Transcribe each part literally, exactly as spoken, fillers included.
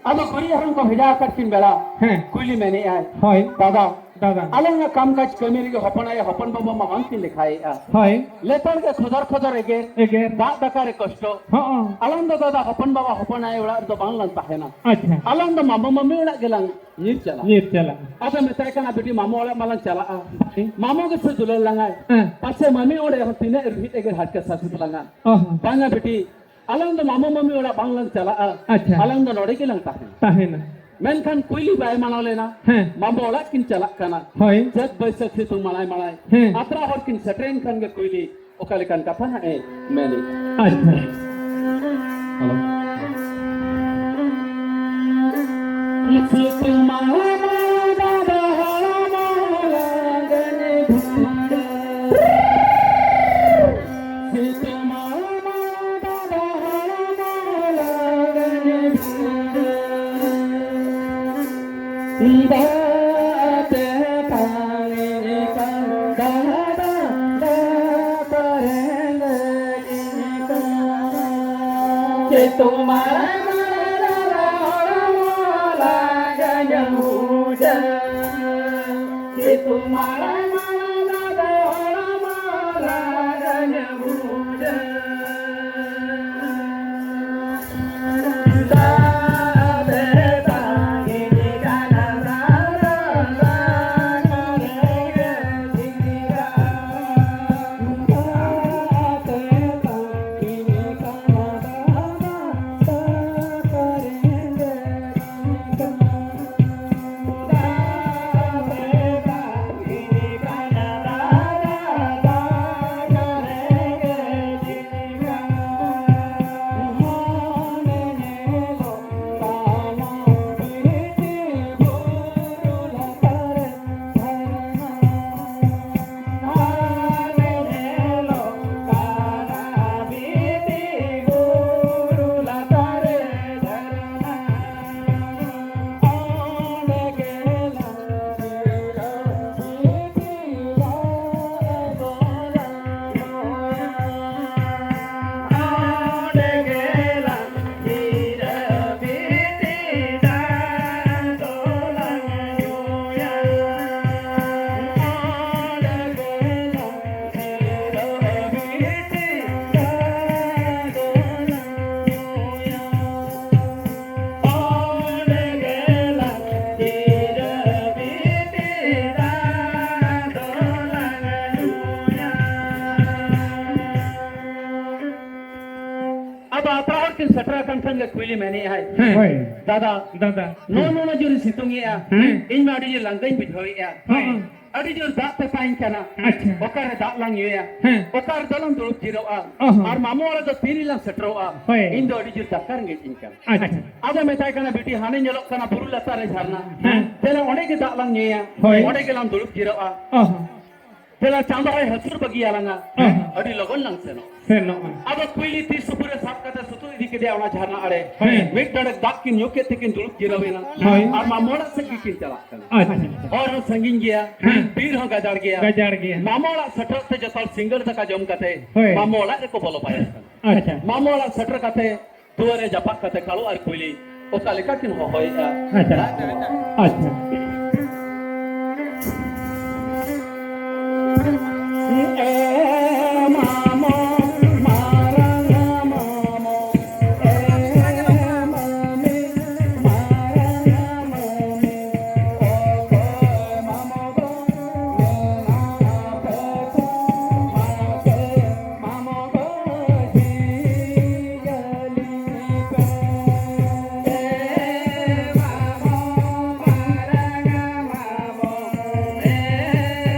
ᱟᱫᱚ ᱠᱩᱲᱤ ᱦᱟᱨᱚᱢ ᱠᱚ ᱵᱷᱮᱡᱟ ᱟᱠᱟᱫ ᱠᱤᱱ ᱵᱮᱲᱟ ᱦᱮᱸ᱾ ᱠᱩᱞᱤ ᱢᱮᱱᱮᱜᱼᱟᱭ, ᱦᱳᱭ᱾ ᱫᱟᱫᱟ, ᱫᱟᱫᱟ᱾ ᱟᱞᱟᱝ ᱟᱜ ᱠᱟᱢ ᱠᱟᱡᱽ ᱠᱟᱹᱢᱤ ᱨᱮᱜᱮ ᱦᱚᱯᱚᱱ ᱟᱭᱳ ᱦᱚᱯᱚᱱ ᱵᱟᱵᱟ ᱢᱟ ᱵᱟᱝ ᱠᱤᱱ ᱞᱮᱠᱷᱟᱭᱮᱜᱼᱟ᱾ ᱦᱳᱭ᱾ ᱞᱮᱛᱟᱲ ᱜᱮ ᱠᱷᱚᱫᱚᱨ ᱠᱷᱚᱫᱚᱨ ᱮᱜᱮᱨ᱾ ᱮᱜᱮᱨ᱾ ᱫᱟᱜ ᱫᱟᱠᱟ ᱨᱮ ᱠᱚᱥᱴᱚ᱾ ᱦᱚᱸ᱾ ᱟᱞᱟᱝ ᱫᱚ ᱫᱟᱫᱟ ᱦᱚᱯᱚᱱ ᱵᱟᱵᱟ ᱦᱚᱯᱚᱱ ᱟᱭᱳ ᱚᱲᱟᱜ ᱨᱮᱫᱚ ᱵᱟᱝ ᱞᱟᱝ ᱛᱟᱦᱮᱱᱟ᱾ ᱟᱪᱪᱷᱟ᱾ ᱟᱞᱟᱝ ᱫᱚ ᱢᱟᱢᱚ ᱢᱟᱢᱤ ᱚᱲᱟᱜ ᱜᱮᱞᱟᱝ ᱧᱤᱨ ᱪᱟᱞᱟᱜᱼᱟ᱾ ᱧᱤᱨ ᱪᱟᱞᱟᱜᱼᱟ᱾ ᱟᱫᱚ ᱢᱮᱛᱟᱭ ᱠᱟᱱᱟ, ᱵᱤᱴᱤ ᱢᱟᱢᱚ ᱚᱲᱟᱜ ᱢᱟᱞᱟᱝ ᱪᱟᱞᱟᱜᱼᱟ᱾ ᱦᱮᱸ᱾ ᱢᱟᱢᱚ ᱜᱮᱥᱮ ᱫᱩᱞᱟᱹᱲ ᱞᱟᱝᱟᱭ᱾ ᱦᱮᱸ᱾ ᱯᱟᱪᱷᱮ ᱢᱟᱢᱤ ᱚᱸᱰᱮ ᱦᱚᱸ ᱛᱤᱱᱟᱹᱜ ᱨᱩᱦᱤᱫ ᱮᱜᱮᱨ ᱦᱟᱨᱠᱮᱛ ᱥᱟᱥᱮᱛ ᱞᱟᱝᱟ᱾ ᱚ ᱦᱚᱸ᱾ ᱵᱟᱝᱟ ᱵᱤᱴᱤ, ᱟᱞᱟᱝ ᱫᱚ ᱢᱟᱢᱚ ᱢᱟᱢᱤ ᱚᱲᱟᱜ ᱵᱟᱝ ᱞᱟᱝ ᱪᱟᱞᱟᱜᱼᱟ᱾ ᱟᱪᱪᱷᱟ᱾ ᱟᱞᱟᱝ ᱫᱚ ᱱᱚᱰᱮ ᱜᱮᱞᱟᱝ ᱛᱟᱦᱮᱱᱟ᱾ ᱛᱟᱦᱮᱱᱟ᱾ ᱢᱮᱱᱠᱷᱟᱱ ᱠᱩᱭᱞᱤ ᱵᱟᱭ ᱢᱟᱱᱟᱣ ᱞᱮᱱᱟ᱾ ᱦᱮᱸ᱾ ᱢᱟᱢᱚ ᱚᱲᱟᱜ ᱠᱤᱱ ᱪᱟᱞᱟᱜ ᱠᱟᱱᱟ᱾ ᱦᱳᱭ᱾ ᱪᱟᱹᱛ ᱵᱟᱹᱭᱥᱟᱹᱠᱷ ᱥᱤᱛᱩᱝ ᱢᱟᱲᱟᱭ ᱢᱟᱲᱟᱭ᱾ ᱦᱮᱸ᱾ ᱟᱛᱨᱟ ᱦᱚᱲ ᱠᱤᱱ ᱥᱮᱴᱮᱨᱮᱱ ᱠᱷᱟᱱ ᱜᱮ ᱠᱩᱭᱞᱤ ᱚᱠᱟ ᱞᱮᱠᱟᱱ ᱠᱟᱛᱷᱟ ᱦᱟᱸᱜ ᱮ ᱢᱮᱱᱮᱫ᱾ ᱟᱪᱪᱷᱟ᱾ ᱦᱮᱞᱳ᱾ ᱥᱤᱛᱩᱝ ᱢᱟᱲᱟᱭ ᱢᱟᱲᱟᱭ ᱫᱟᱫᱟ ᱦᱚᱲᱢᱚ ᱞᱟᱜᱟᱱ ᱜᱷᱩᱲᱟᱹ᱾ ᱥᱤᱛᱩᱝ ᱢᱟᱲᱟᱭ ᱢᱟᱲᱟᱭ ᱫᱟᱫᱟ ᱦᱚᱲᱢᱚ ᱞᱟᱜᱟᱱ ᱜᱷᱩᱲᱟᱹ᱾ ᱫᱟᱜ ᱛᱮ ᱛᱟᱝ ᱤᱧ ᱠᱟᱱ ᱫᱟᱜ ᱫᱟᱜ ᱫᱟᱜ ᱯᱟᱨᱮᱱ ᱫᱟᱜ ᱤᱧ ᱠᱟᱱ᱾ ᱥᱤᱛᱩᱝ ᱢᱟᱲᱟᱭ ᱢᱟᱲᱟᱭ ᱫᱟᱫᱟ ᱦᱚᱲᱢᱚ ᱞᱟᱜᱟᱱ ᱜᱷᱩᱲᱟᱹ᱾ ᱥᱤᱛᱩᱝ ᱢᱟᱲᱟᱭ ᱢᱟᱲᱟᱭ ᱫᱟᱫᱟ ᱦᱚᱲᱢᱚ ᱞᱟᱜᱟᱱ ᱜᱷᱩᱲᱟᱹ᱾ ᱜᱮ ᱠᱩᱭᱞᱤ ᱢᱮᱱᱮᱫ ᱟᱭ, ᱦᱮᱸ᱾ ᱦᱳᱭ᱾ ᱫᱟᱫᱟ, ᱫᱟᱫᱟ᱾ ᱱᱚᱜᱼᱚ ᱱᱚᱣᱟ ᱡᱳᱨ ᱥᱤᱛᱩᱝ ᱮᱜᱼᱟ, ᱦᱮᱸ᱾ ᱤᱧ ᱢᱟ ᱟᱹᱰᱤ ᱡᱳᱨ ᱞᱟᱸᱜᱟᱧ ᱵᱩᱡᱷᱟᱹᱣᱮᱫᱼᱟ᱾ ᱦᱮᱸ᱾ ᱟᱹᱰᱤ ᱡᱳᱨ ᱫᱟᱜ ᱛᱮᱛᱟᱧ ᱠᱟᱱᱟ᱾ ᱟᱪᱪᱷᱟ᱾ ᱚᱠᱟᱨᱮ ᱫᱟᱜ ᱞᱟᱝ ᱧᱩᱭᱟ? ᱦᱮᱸ᱾ ᱚᱠᱟ ᱨᱮᱫᱚ ᱞᱟᱝ ᱫᱩᱲᱩᱵ ᱡᱤᱨᱟᱹᱜᱼᱟ? ᱚ ᱦᱚᱸ᱾ ᱟᱨ ᱢᱟᱢᱚ ᱚᱲᱟᱜ ᱫᱚ ᱛᱤ ᱨᱮᱞᱟᱝ ᱥᱮᱴᱮᱨᱚᱜᱼᱟ? ᱦᱳᱭ᱾ ᱤᱧ ᱫᱚ ᱟᱹᱰᱤ ᱡᱳᱨ ᱫᱟᱠᱟ ᱨᱮᱸᱜᱮᱡ ᱤᱧ ᱠᱟᱱᱟ᱾ ᱟᱪᱪᱷᱟ᱾ ᱟᱫᱚ ᱢᱮᱛᱟᱭ ᱠᱟᱱᱟ, ᱵᱤᱴᱤ, ᱦᱟᱱᱮ ᱧᱮᱞᱚᱜ ᱠᱟᱱᱟ ᱵᱩᱨᱩ ᱞᱟᱛᱟᱨ ᱨᱮ ᱡᱷᱟᱨᱱᱟ᱾ ᱦᱮᱸ᱾ ᱫᱮᱞᱟ ᱚᱸᱰᱮ ᱜᱮ ᱫᱟᱜ ᱞᱟᱝ ᱧᱩᱭᱟ᱾ ᱦᱳᱭ᱾ ᱚᱸᱰᱮ ᱜᱮᱞᱟᱝ ᱫᱩᱲᱩᱵ ᱡᱤᱨᱟᱹᱜᱼᱟ᱾ ᱚ ᱦᱚᱸ᱾ ᱫᱮᱞᱟ ᱪᱟᱸᱫᱚ ᱦᱚᱸᱭ ᱦᱟᱹᱥᱩᱨ ᱵᱟᱹᱜᱤᱭᱟᱞᱟᱝᱟ᱾ ᱦᱮᱸ᱾ ᱟᱹᱰᱤ ᱞᱚᱜᱚᱱ ᱞᱟᱝ ᱥᱮᱱᱚᱜᱼᱟ᱾ ᱥᱮᱱᱚᱜᱼᱟ᱾ ᱟᱫᱚ ᱠᱩᱭᱞᱤ ᱛᱤ ᱥᱩᱯᱩᱨ ᱨᱮ ᱥᱟᱵ ᱠᱟᱛᱮ ᱥᱩᱛᱩᱜ ᱤᱫᱤ ᱠᱮᱫᱮᱭᱟ ᱚᱱᱟ ᱡᱷᱟᱨᱱᱟ ᱟᱲᱮ᱾ ᱦᱮᱸ᱾ ᱢᱤᱫ ᱰᱚᱸᱰᱮᱠ ᱫᱟᱜ ᱠᱤᱱ ᱧᱩ ᱠᱮᱫ ᱛᱮᱠᱤᱱ ᱫᱩᱲᱩᱵ ᱡᱤᱨᱟᱹᱣ ᱮᱱᱟ᱾ ᱦᱳᱭ᱾ ᱟᱨ ᱢᱟᱢᱚ ᱚᱲᱟᱜ ᱥᱮᱫ ᱜᱮᱠᱤᱱ ᱪᱟᱞᱟᱜ ᱠᱟᱱᱟ᱾ ᱟᱪᱪᱷᱟ᱾ ᱦᱚᱨ ᱦᱚᱸ ᱥᱟᱺᱜᱤᱧ ᱜᱮᱭᱟ, ᱦᱮᱸ᱾ ᱵᱤᱨ ᱦᱚᱸ ᱜᱟᱡᱟᱲ ᱜᱮᱭᱟ᱾ ᱜᱟᱡᱟᱲ ᱜᱮᱭᱟ᱾ ᱢᱟᱢᱚ ᱚᱲᱟᱜ ᱥᱮᱴᱮᱨᱚᱜ ᱛᱮ ᱡᱚᱛᱚ ᱦᱚᱲ ᱥᱤᱸᱜᱟᱹᱲ ᱫᱟᱠᱟ ᱡᱚᱢ ᱠᱟᱛᱮ ᱦᱳᱭ᱾ ᱢᱟᱢᱚ ᱚᱲᱟᱜ ᱨᱮᱠᱚ ᱵᱚᱞᱚ ᱵᱟᱭᱚᱜ ᱠᱟᱱᱟ᱾ ᱟᱪᱪᱷᱟ᱾ ᱢᱟᱢᱚ ᱚᱲᱟᱜ ᱥᱮᱴᱮᱨ ᱠᱟᱛᱮ ᱫᱩᱣᱟᱹᱨ ᱨᱮ ᱡᱟᱯᱟᱜ ᱠᱟᱛᱮ ᱠᱟᱞᱚ ᱟᱨ ᱠᱩᱭᱞᱤ ᱚᱠᱟ ᱞᱮᱠᱟ ᱠᱤᱱ ᱦᱚᱦᱚᱭᱮᱫᱼᱟ᱾ ᱟᱪᱪᱷᱟ᱾ ᱟᱪᱪᱷᱟ᱾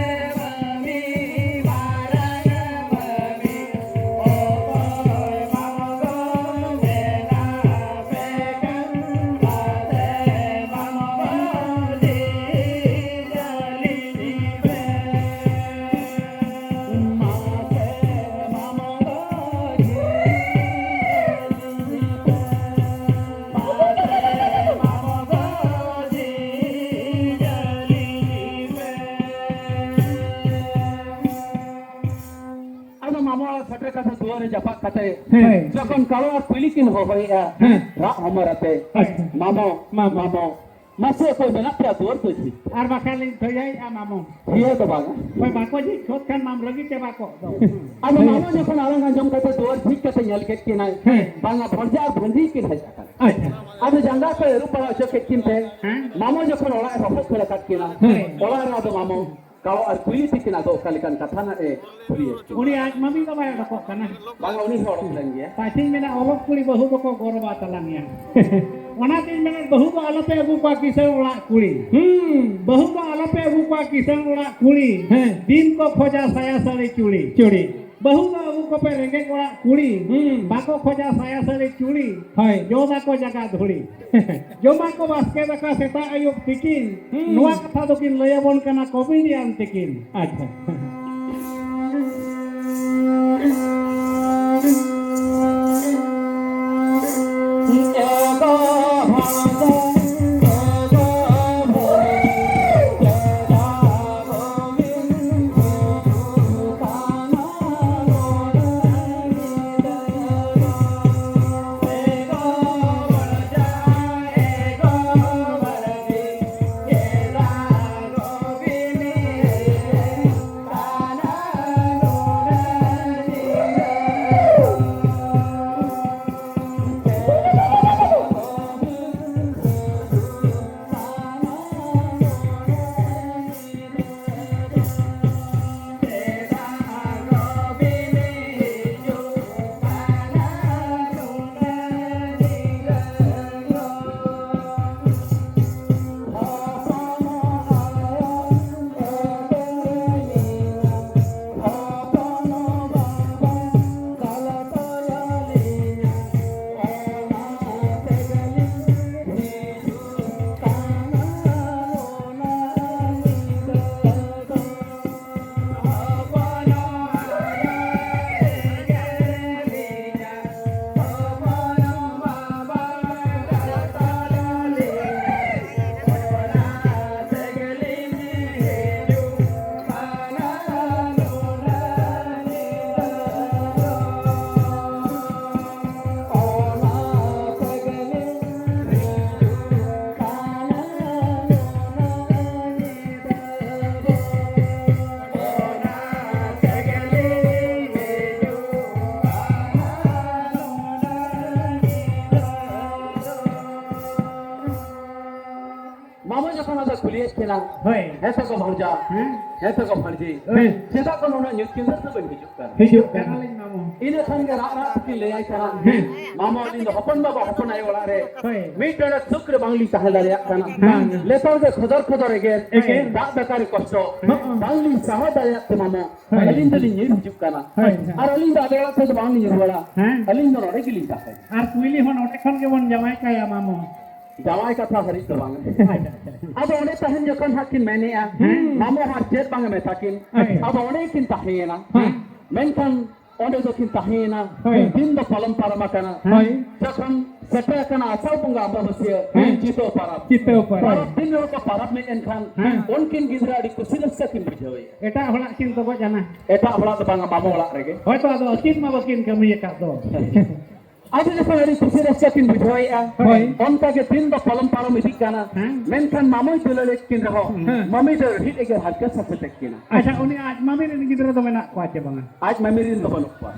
ᱟᱫᱚ ᱢᱟᱢᱚ ᱚᱲᱟᱜ ᱥᱮᱴᱮᱨ ᱠᱟᱛᱮ ᱫᱩᱣᱟᱹᱨ ᱨᱮ ᱡᱟᱯᱟᱜ ᱠᱟᱛᱮ ᱦᱮᱸ᱾ ᱡᱚᱠᱷᱚᱱ ᱠᱟᱞᱚ ᱟᱨ ᱠᱩᱭᱞᱤ ᱠᱤᱱ ᱦᱚᱦᱚᱭᱮᱫᱼᱟ, ᱦᱮᱸ᱾ ᱨᱟᱜ ᱦᱚᱢᱚᱨ ᱟᱛᱮ, ᱟᱪᱪᱷᱟ᱾ ᱢᱟᱢᱚ, ᱢᱟᱢᱚ᱾ ᱢᱟᱢᱚ, ᱢᱟᱥᱮ ᱚᱠᱚᱭ ᱢᱮᱱᱟᱜ ᱯᱮᱭᱟ ᱫᱩᱣᱟᱹᱨ ᱯᱮ ᱡᱷᱤᱡ? ᱟᱨ ᱵᱟᱠᱷᱟᱱ ᱞᱤᱧ ᱛᱷᱚᱭᱟᱭᱮᱫᱼᱟ ᱢᱟᱢᱚ᱾ ᱤᱭᱟᱹ ᱫᱚ ᱵᱟᱝᱟ᱾ ᱦᱳᱭ, ᱵᱟᱠᱚ ᱡᱷᱤᱡ ᱠᱷᱚᱫ ᱠᱷᱟᱱ ᱢᱟᱢ ᱨᱟᱹᱜᱤ ᱪᱟᱵᱟ ᱠᱚᱜ ᱫᱚ᱾ ᱟᱫᱚ ᱦᱮᱸ᱾ ᱢᱟᱢᱚ ᱡᱚᱠᱷᱚᱱ ᱟᱲᱟᱝ ᱟᱸᱡᱚᱢ ᱠᱟᱛᱮ ᱫᱩᱣᱟᱹᱨ ᱡᱷᱤᱡ ᱠᱟᱛᱮ ᱧᱮᱞ ᱠᱮᱫ ᱠᱤᱱᱟᱭ, ᱦᱮᱸ᱾ ᱵᱟᱝᱟ, ᱵᱷᱚᱸᱡᱟ ᱟᱨ ᱵᱷᱚᱸᱡᱤ ᱠᱤᱱ ᱦᱮᱡ ᱟᱠᱟᱱᱟ᱾ ᱟᱪᱪᱷᱟ᱾ ᱟᱫᱚ ᱡᱟᱸᱜᱟ ᱠᱚᱭ ᱟᱹᱨᱩᱵ ᱵᱟᱲᱟ ᱦᱚᱪᱚ ᱠᱮᱫ ᱠᱤᱱ ᱛᱮ, ᱦᱮᱸ᱾ ᱢᱟᱢᱚ ᱡᱚᱠᱷᱚᱱ ᱚᱲᱟᱜ ᱮ ᱦᱚᱦᱚ ᱠᱷᱟᱹᱲ ᱟᱠᱟᱫ ᱠᱤᱱᱟ, ᱦᱮᱸ᱾ ᱚᱲᱟᱜ ᱨᱮ ᱟᱫᱚ ᱢᱟᱢᱚ ᱛᱟᱣ ᱟᱨ ᱠᱩᱞᱤ ᱛᱤᱠᱤᱱ ᱟᱫᱚ ᱚᱠᱟ ᱞᱮᱠᱟᱱ ᱠᱟᱛᱷᱟ ᱱᱟᱜ ᱮ ᱠᱩᱞᱤᱭᱮᱫ ᱠᱤᱱᱟ? ᱩᱱᱤ ᱟᱡ ᱢᱟᱢᱤ ᱫᱚ ᱵᱟᱭ ᱚᱰᱚᱠᱚᱜ ᱠᱟᱱᱟ᱾ ᱵᱟᱝᱟ, ᱩᱱᱤ ᱦᱚᱸ ᱚᱰᱚᱠ ᱞᱮᱱ ᱜᱮᱭᱟ᱾ ᱯᱟᱹᱪᱤᱧ ᱢᱮᱱᱟ, ᱚᱞᱚᱜ ᱠᱩᱲᱤ ᱵᱟᱹᱦᱩ ᱫᱚᱠᱚ ᱜᱚᱨᱚᱵᱟ ᱛᱟᱞᱟᱝ ᱜᱮᱭᱟ᱾ ᱚᱱᱟᱛᱤᱧ ᱢᱮᱱᱟ, ᱵᱟᱹᱦᱩ ᱫᱚ ᱟᱞᱚᱯᱮ ᱟᱹᱜᱩ ᱠᱚᱣᱟ ᱠᱤᱥᱟᱹᱬ ᱚᱲᱟᱜ ᱠᱩᱲᱤ᱾ ᱦᱩᱸ᱾ ᱵᱟᱹᱦᱩ ᱫᱚ ᱟᱞᱚᱯᱮ ᱟᱹᱜᱩ ᱠᱚᱣᱟ ᱠᱤᱥᱟᱹᱬ ᱚᱲᱟᱜ ᱠᱩᱲᱤ᱾ ᱦᱮᱸ᱾ ᱫᱤᱱ ᱠᱚ ᱠᱷᱚᱡᱟ ᱥᱟᱭᱟ ᱥᱟᱹᱲᱤ ᱪᱩᱲᱤ᱾ ᱪᱩᱲᱤ᱾ ᱵᱟᱹᱦᱩ ᱫᱚ ᱟᱹᱜᱩ ᱠᱚᱯᱮ ᱨᱮᱸᱜᱮᱡ ᱚᱲᱟᱜ ᱠᱩᱲᱤ᱾ ᱦᱩᱸ᱾ ᱵᱟᱠᱚ ᱠᱷᱚᱡᱟ ᱥᱟᱭᱟ ᱥᱟᱹᱲᱤ ᱪᱩᱲᱤ᱾ ᱦᱳᱭ᱾ ᱡᱚᱢᱟ ᱠᱚ ᱡᱟᱜᱟ ᱫᱷᱩᱲᱤ᱾ ᱡᱚᱢᱟ ᱠᱚ ᱵᱟᱥᱠᱮ ᱫᱟᱠᱟ ᱥᱮᱛᱟᱜ ᱟᱹᱭᱩᱵ ᱛᱤᱠᱤᱱ᱾ ᱦᱩᱸ᱾ ᱱᱚᱣᱟ ᱠᱟᱛᱷᱟ ᱫᱚᱠᱤᱱ ᱞᱟᱹᱭ ᱟᱵᱚᱱ ᱠᱟᱱᱟ ᱠᱚᱢᱮᱰᱤᱭᱟᱱ ᱛᱤᱠᱤᱱ᱾ ᱟᱪᱪᱷᱟ᱾ ᱠᱩᱞᱤᱭᱮᱫ ᱠᱤᱱᱟ᱾ ᱦᱳᱭ᱾ ᱦᱮᱸ ᱛᱟᱠᱚ ᱵᱷᱟᱹᱲᱡᱟ᱾ ᱦᱮᱸ᱾ ᱦᱮᱸ ᱛᱟᱠᱚ ᱵᱷᱟᱹᱲᱡᱤ᱾ ᱦᱳᱭ᱾ ᱪᱮᱫᱟᱜ ᱫᱚ ᱱᱩᱱᱟᱹᱜ ᱧᱩᱛ ᱧᱤᱫᱟᱹ ᱛᱮᱵᱮᱱ ᱦᱤᱡᱩᱜ ᱠᱟᱱᱟ? ᱦᱤᱡᱩᱜ ᱠᱟᱱᱟ᱾ ᱤᱱᱟᱹ ᱠᱷᱟᱱ ᱜᱮ ᱨᱟᱜ ᱨᱟᱜ ᱛᱮᱠᱤᱱ ᱞᱟᱹᱭᱟᱭ ᱠᱟᱱᱟ, ᱦᱮᱸ᱾ ᱢᱟᱢᱚ, ᱟᱹᱞᱤᱧ ᱫᱚ ᱦᱚᱯᱚᱱ ᱵᱟᱵᱟ ᱦᱚᱯᱚᱱ ᱟᱭᱳ ᱚᱲᱟᱜ ᱨᱮ ᱦᱳᱭ᱾ ᱢᱤᱫ ᱰᱚᱸᱰᱮᱠ ᱥᱩᱠ ᱨᱮ ᱵᱟᱝᱞᱤᱧ ᱛᱟᱦᱮᱸ ᱫᱟᱲᱮᱭᱟᱜ ᱠᱟᱱᱟ᱾ ᱵᱟᱝ᱾ ᱞᱮᱛᱟᱲ ᱜᱮ ᱠᱷᱚᱫᱚᱨ ᱠᱷᱚᱫᱚᱨ ᱮᱜᱮᱨ, ᱮᱜᱮᱨ᱾ ᱫᱟᱜ ᱫᱟᱠᱟ ᱨᱮ ᱠᱚᱥᱴᱚ, ᱦᱚᱸ᱾ ᱵᱟᱝᱞᱤᱧ ᱥᱟᱦᱟᱣ ᱫᱟᱲᱮᱭᱟᱜ ᱛᱮ ᱢᱟᱢᱚ, ᱦᱳᱭ᱾ ᱟᱹᱞᱤᱧ ᱫᱚᱞᱤᱧ ᱧᱤᱨ ᱦᱤᱡᱩᱜ ᱠᱟᱱᱟ᱾ ᱦᱳᱭ᱾ ᱟᱨ ᱟᱹᱞᱤᱧ ᱫᱚ ᱟᱞᱮ ᱚᱲᱟᱜ ᱥᱮᱫ ᱫᱚ ᱵᱟᱝᱞᱤᱧ ᱨᱩᱣᱟᱹᱲᱟ᱾ ᱦᱮᱸ᱾ ᱟᱹᱞᱤᱧ ᱫᱚ ᱱᱚᱰᱮ ᱜᱮᱞᱤᱧ ᱛᱟᱦᱮᱱᱟ᱾ ᱟᱨ ᱠᱩᱭᱞᱤ ᱦᱚᱸ ᱱᱚᱰᱮ ᱠᱷᱚᱱ ᱜᱮᱵᱚᱱ ᱡᱟᱶᱟᱭ ᱠᱟᱭᱟ ᱢᱟᱢᱚ᱾ ᱡᱟᱶᱟᱭ ᱠᱟᱛᱷᱟ ᱦᱟᱹᱨᱤᱡ ᱫᱚ ᱵᱟᱝ᱾ ᱟᱪᱪᱷᱟ, ᱟᱪᱪᱷᱟ᱾ ᱟᱫᱚ ᱚᱸᱰᱮ ᱛᱟᱦᱮᱱ ᱡᱚᱠᱷᱚᱱ ᱦᱟᱸᱜ ᱠᱤᱱ ᱢᱮᱱᱮᱜᱼᱟ, ᱦᱮᱸ᱾ ᱢᱟᱢᱚ ᱦᱚᱸ ᱟᱨ ᱪᱮᱫ ᱵᱟᱝ ᱮ ᱢᱮᱛᱟ ᱠᱤᱱ᱾ ᱟᱪᱪᱷᱟ᱾ ᱟᱫᱚ ᱚᱸᱰᱮ ᱠᱤᱱ ᱛᱟᱦᱮᱸᱭᱮᱱᱟ᱾ ᱦᱮᱸ᱾ ᱢᱮᱱᱠᱷᱟᱱ ᱚᱸᱰᱮ ᱫᱚ ᱠᱤᱱ ᱛᱟᱦᱮᱸᱭᱮᱱᱟ᱾ ᱦᱳᱭ᱾ ᱫᱤᱱ ᱫᱚ ᱯᱟᱨᱚᱢ ᱯᱟᱨᱚᱢ ᱟᱠᱟᱱᱟ᱾ ᱦᱳᱭ᱾ ᱡᱚᱠᱷᱚᱱ ᱥᱮᱴᱮᱨ ᱟᱠᱟᱱᱟ ᱟᱥᱟᱲ ᱵᱚᱸᱜᱟ ᱟᱢᱵᱟᱵᱟᱹᱥᱭᱟᱹ, ᱦᱮᱸ᱾ ᱪᱤᱛᱟᱹᱣ ᱯᱟᱨᱟᱵᱽ᱾ ᱪᱤᱛᱟᱹᱣ ᱯᱟᱨᱟᱵᱽ᱾ ᱯᱟᱨᱟᱵᱽ ᱫᱤᱱ ᱨᱮᱦᱚᱸ ᱠᱚ ᱯᱟᱨᱟᱵᱽ ᱮᱱᱮᱡ ᱮᱱᱠᱷᱟᱱ, ᱦᱮᱸ᱾ ᱩᱱᱠᱤᱱ ᱜᱤᱫᱽᱨᱟᱹ ᱟᱹᱰᱤ ᱠᱩᱥᱤ ᱨᱟᱹᱥᱠᱟᱹ ᱠᱤᱱ ᱵᱩᱡᱷᱟᱹᱣᱮᱫᱼᱟ᱾ ᱮᱴᱟᱜ ᱦᱚᱲᱟᱜ ᱠᱤᱱ ᱛᱚᱜᱚᱡ ᱟᱱᱟ᱾ ᱮᱴᱟᱜ ᱦᱚᱲᱟᱜ ᱫᱚ ᱵᱟᱝᱟ, ᱢᱟᱢᱚ ᱚᱲᱟᱜ ᱨᱮᱜᱮ᱾ ᱦᱳᱭ ᱛᱚ, ᱟᱫᱚ ᱟᱹᱠᱤᱱ ᱢᱟ ᱵᱟᱹᱠᱤᱱ ᱠᱟᱹᱢᱤ ᱟᱠᱟᱫ ᱫᱚ᱾ ᱟᱫᱚ ᱡᱚᱠᱷᱚᱱ ᱟᱹᱰᱤ ᱠᱩᱥᱤ ᱨᱟᱹᱥᱠᱟᱹ ᱠᱤᱱ ᱵᱩᱡᱷᱟᱹᱣᱮᱫᱼᱟ, ᱦᱳᱭ᱾ ᱚᱱᱠᱟ ᱜᱮ ᱫᱤᱱ ᱫᱚ ᱯᱟᱨᱚᱢ ᱯᱟᱨᱚᱢ ᱤᱫᱤᱜ ᱠᱟᱱᱟ᱾ ᱦᱮᱸ᱾ ᱢᱮᱱᱠᱷᱟᱱ ᱢᱟᱢᱚᱭ ᱫᱩᱞᱟᱹᱲᱮᱫ ᱠᱤᱱ ᱨᱮᱦᱚᱸ, ᱦᱮᱸ᱾ ᱢᱟᱢᱤ ᱫᱚ ᱨᱤᱦᱤᱴ ᱮᱜᱮᱨ ᱦᱟᱨᱠᱮᱛ ᱥᱟᱥᱮᱛᱮᱫ ᱠᱤᱱᱟ᱾ ᱟᱪᱪᱷᱟ, ᱩᱱᱤ ᱟᱡ ᱢᱟᱢᱤ ᱨᱮᱱ ᱜᱤᱫᱽᱨᱟᱹ ᱫᱚ ᱢᱮᱱᱟᱜ ᱠᱚᱣᱟ ᱪᱮ ᱵᱟᱝᱟ? ᱟᱡ ᱢᱟᱢᱤ ᱨᱮᱱ ᱫᱚ ᱵᱟᱹᱱᱩᱜ ᱠᱚᱣᱟ᱾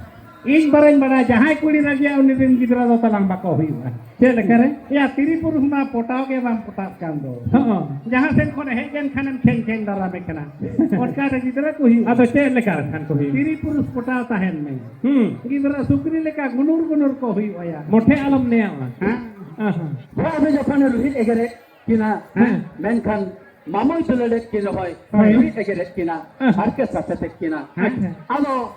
ᱤᱧ ᱵᱟᱨᱟᱧ ᱵᱟᱲᱟᱭᱟ, ᱡᱟᱦᱟᱸᱭ ᱠᱩᱲᱤ ᱨᱟᱹᱡᱤᱜᱼᱟ, ᱩᱱᱤ ᱨᱮᱱ ᱜᱤᱫᱽᱨᱟᱹ ᱫᱚ ᱛᱟᱞᱟᱝ ᱵᱟᱠᱚ ᱦᱩᱭᱩᱜᱼᱟ᱾ ᱪᱮᱫ ᱞᱮᱠᱟᱨᱮ? ᱭᱟ, ᱛᱤᱨᱤ ᱯᱩᱨᱩᱥ ᱢᱟ ᱯᱚᱴᱟᱣ ᱜᱮ ᱵᱟᱢ ᱯᱚᱴᱟᱣ ᱠᱟᱱ ᱫᱚ᱾ ᱦᱚᱸ᱾ ᱡᱟᱦᱟᱸ ᱥᱮᱫ ᱠᱷᱚᱱ ᱦᱮᱡ ᱞᱮᱱ ᱠᱷᱟᱱᱮᱢ ᱠᱷᱮᱧ ᱠᱷᱮᱧ ᱫᱟᱨᱟᱢᱮ ᱠᱟᱱᱟ᱾ ᱚᱱᱠᱟ ᱨᱮ ᱜᱤᱫᱽᱨᱟᱹ ᱠᱚ ᱦᱩᱭᱩᱜᱼᱟ᱾ ᱟᱫᱚ ᱪᱮᱫ ᱞᱮᱠᱟ ᱠᱷᱟᱱ ᱠᱚ ᱦᱩᱭᱩᱜᱼᱟ? ᱛᱤᱨᱤ ᱯᱩᱨᱩᱥ ᱯᱚᱴᱟᱣ ᱛᱟᱦᱮᱱ ᱢᱮ᱾ ᱦᱩᱸ᱾ ᱜᱤᱫᱽᱨᱟᱹ ᱥᱩᱠᱨᱤ ᱞᱮᱠᱟ ᱜᱩᱱᱩᱨ ᱜᱩᱱᱩᱨ ᱠᱚ ᱦᱩᱭᱩᱜᱼᱟ ᱭᱟ᱾ ᱢᱚᱴᱷᱮ ᱟᱞᱚᱢ ᱱᱮᱭᱟᱣᱟ᱾ ᱦᱮᱸ᱾ ᱟᱦᱟ᱾ ᱦᱚᱲ ᱫᱚ ᱡᱚᱠᱷᱚᱱᱮ ᱨᱩᱦᱤᱫ ᱮᱜᱮᱨᱮᱫ ᱠᱤᱱᱟ, ᱦᱮᱸ᱾ ᱢᱮᱱᱠᱷᱟᱱ ᱢᱟᱢᱚᱭ ᱫᱩᱞᱟᱹᱲᱮᱫ ᱠᱤᱱ ᱨᱮᱦᱚᱸᱭ ᱦᱳᱭ᱾ ᱨᱩᱦᱤᱫ ᱮᱜᱮᱨᱮᱫ ᱠᱤᱱᱟ, ᱦᱮᱸ᱾ ᱦᱟᱨᱠᱮᱛ ᱥᱟᱥᱮᱛᱮᱫ ᱠᱤᱱᱟ᱾ ᱟᱪᱪᱷᱟ᱾ ᱟᱫᱚ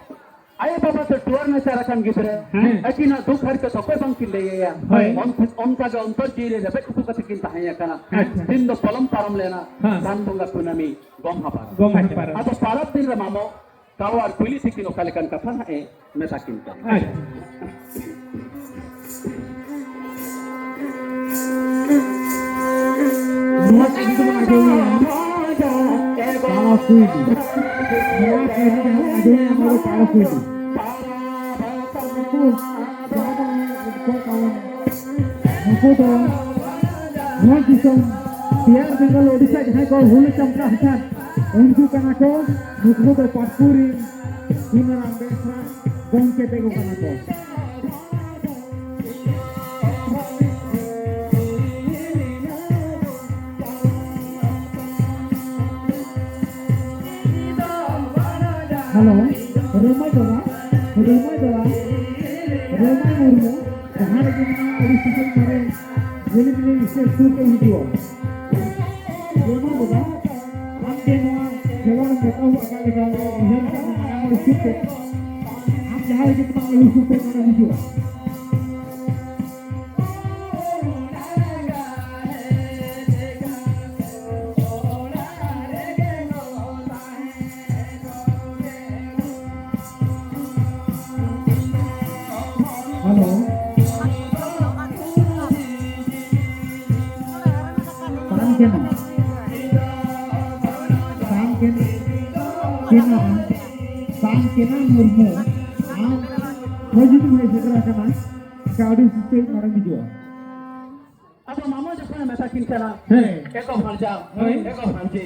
ᱟᱭᱳ ᱵᱟᱵᱟ ᱫᱚ ᱴᱩᱣᱟᱹᱨ ᱱᱟᱪᱟᱨ ᱟᱠᱟᱱ ᱜᱤᱫᱽᱨᱟᱹ, ᱦᱮᱸ᱾ ᱟᱹᱠᱤᱱᱟᱜ ᱫᱩᱠ ᱦᱟᱨᱠᱮᱛ ᱚᱠᱚᱭ ᱵᱟᱝ ᱠᱤᱱ ᱞᱟᱹᱭ ᱟᱭᱟ᱾ ᱦᱳᱭ᱾ ᱚᱱ-, ᱚᱱᱠᱟ ᱜᱮ ᱚᱱᱛᱚᱨ ᱡᱤᱣᱤ ᱨᱮ ᱨᱮᱵᱮᱫ ᱩᱠᱩ ᱠᱟᱛᱮ ᱠᱤᱱ ᱛᱟᱦᱮᱸ ᱟᱠᱟᱱᱟ᱾ ᱟᱪᱪᱷᱟ᱾ ᱫᱤᱱ ᱫᱚ ᱯᱚᱞᱚᱢ ᱯᱟᱨᱚᱢ ᱞᱮᱱᱟ, ᱦᱮᱸ᱾ ᱥᱟᱱ ᱵᱚᱸᱜᱟ ᱠᱩᱱᱟᱹᱢᱤ ᱜᱚᱢᱦᱟ ᱯᱟᱨᱟᱵᱽ᱾ ᱜᱚᱢᱦᱟ ᱟᱪᱪᱷᱟ᱾ ᱯᱟᱨᱟᱵᱽ᱾ ᱟᱫᱚ ᱯᱟᱨᱟᱵᱽ ᱫᱤᱱ ᱨᱮ ᱢᱟᱢᱚ ᱠᱟᱣ ᱟᱨ ᱠᱩᱭᱞᱤ ᱛᱤᱠᱤᱱ ᱚᱠᱟ ᱞᱮᱠᱟᱱ ᱠᱟᱛᱷᱟ ᱱᱟᱜ ᱮ ᱢᱮᱛᱟ ᱠᱤᱱ ᱠᱟᱱᱟ᱾ ᱟᱪᱪᱷᱟ᱾ ᱱᱚᱣᱟ ᱠᱟᱹᱦᱱᱤ ᱫᱚᱵᱚᱱ ᱟᱸᱡᱚᱢᱮᱭᱟ ᱯᱟᱲᱟ ᱠᱩᱭᱞᱤ᱾ ᱱᱚᱣᱟ ᱠᱟᱹᱦᱱᱤ ᱡᱟᱦᱟᱸ ᱵᱚᱱ ᱟᱸᱡᱚᱢᱮᱭᱟ, ᱱᱚᱣᱟ ᱫᱚ ᱯᱟᱲᱟ ᱠᱩᱭᱞᱤ᱾ ᱱᱩᱠᱩ ᱡᱟᱦᱟᱸ ᱫᱚ ᱩᱱᱠᱩ ᱫᱚ ᱱᱚᱣᱟ ᱫᱤᱥᱚᱢ ᱵᱤᱦᱟᱨ, ᱵᱮᱝᱜᱚᱞ, ᱳᱰᱤᱥᱟ ᱡᱟᱦᱟᱸᱭ ᱠᱚ ᱦᱩᱞ ᱪᱟᱢᱴᱟ ᱦᱟᱥᱟ ᱩᱱᱠᱩ ᱠᱟᱱᱟ ᱠᱚ᱾ ᱱᱩᱠᱩ ᱫᱚ ᱯᱟᱴᱯᱩᱨᱤ ᱥᱩᱱᱟᱨᱟᱢ ᱵᱮᱥᱨᱟ ᱜᱚᱢᱠᱮ ᱛᱮᱠᱚ ᱠᱟᱱᱟ ᱠᱚ᱾ ᱦᱮᱞᱳ, ᱨᱚᱢᱚᱭ ᱫᱟᱫᱟ, ᱨᱚᱢᱚᱭ ᱫᱟᱫᱟ, ᱨᱚᱢᱚᱭ ᱢᱩᱨᱢᱩ, ᱡᱟᱦᱟᱸ ᱨᱮᱜᱮ ᱢᱮᱱᱟᱢᱟ, ᱟᱹᱰᱤ ᱥᱩᱥᱟᱹᱨ ᱢᱟᱨᱮ ᱡᱤᱞᱤᱧ ᱡᱤᱞᱤᱧ ᱥᱮ ᱥᱩᱨ ᱛᱮ ᱦᱤᱡᱩᱜᱼᱟ᱾ ᱨᱚᱢᱚᱭ ᱫᱟᱫᱟ, ᱟᱢ ᱡᱮ ᱱᱚᱣᱟ ᱠᱷᱮᱞᱳᱰ ᱮᱢ ᱮᱛᱚᱦᱚᱵ ᱟᱠᱟᱫ ᱞᱮᱠᱟ, ᱩᱭᱦᱟᱹᱨ ᱟᱠᱟᱫ ᱢᱮ, ᱢᱟᱲᱟᱝ ᱨᱮ ᱥᱩᱨ ᱛᱮ, ᱟᱢ ᱡᱟᱦᱟᱸ ᱨᱮᱜᱮ ᱢᱮᱱᱟᱢᱟ, ᱟᱹᱰᱤ ᱥᱩᱨ ᱛᱮ ᱱᱚᱰᱮ ᱦᱤᱡᱩᱜᱼᱟ᱾ ᱦᱮᱞᱳ᱾ ᱥᱟᱱ ᱠᱮᱱᱟ᱾ ᱥᱟᱱ ᱠᱮᱱᱟ᱾ ᱠᱮᱱᱟ᱾ ᱥᱟᱱ ᱠᱮᱱᱟ ᱢᱩᱨᱢᱩ᱾ ᱟᱢ ᱦᱚᱸ ᱡᱩᱫᱤᱢ ᱦᱮᱡ ᱥᱮᱴᱮᱨ ᱟᱠᱟᱱᱟ, ᱮᱱᱠᱷᱟᱱ ᱟᱹᱰᱤ ᱥᱩᱥᱟᱹᱨ ᱢᱟᱨᱟᱝ ᱦᱤᱡᱩᱜᱼᱟ᱾ ᱟᱫᱚ ᱢᱟᱢᱟ ᱡᱚᱠᱷᱚᱱᱮ ᱢᱮᱛᱟ ᱠᱤᱱ ᱠᱟᱱᱟ, ᱦᱮᱸ᱾ ᱮ ᱜᱚ ᱵᱷᱟᱬᱡᱟ, ᱦᱳᱭ᱾ ᱮ ᱜᱚ ᱵᱷᱟᱬᱡᱤ,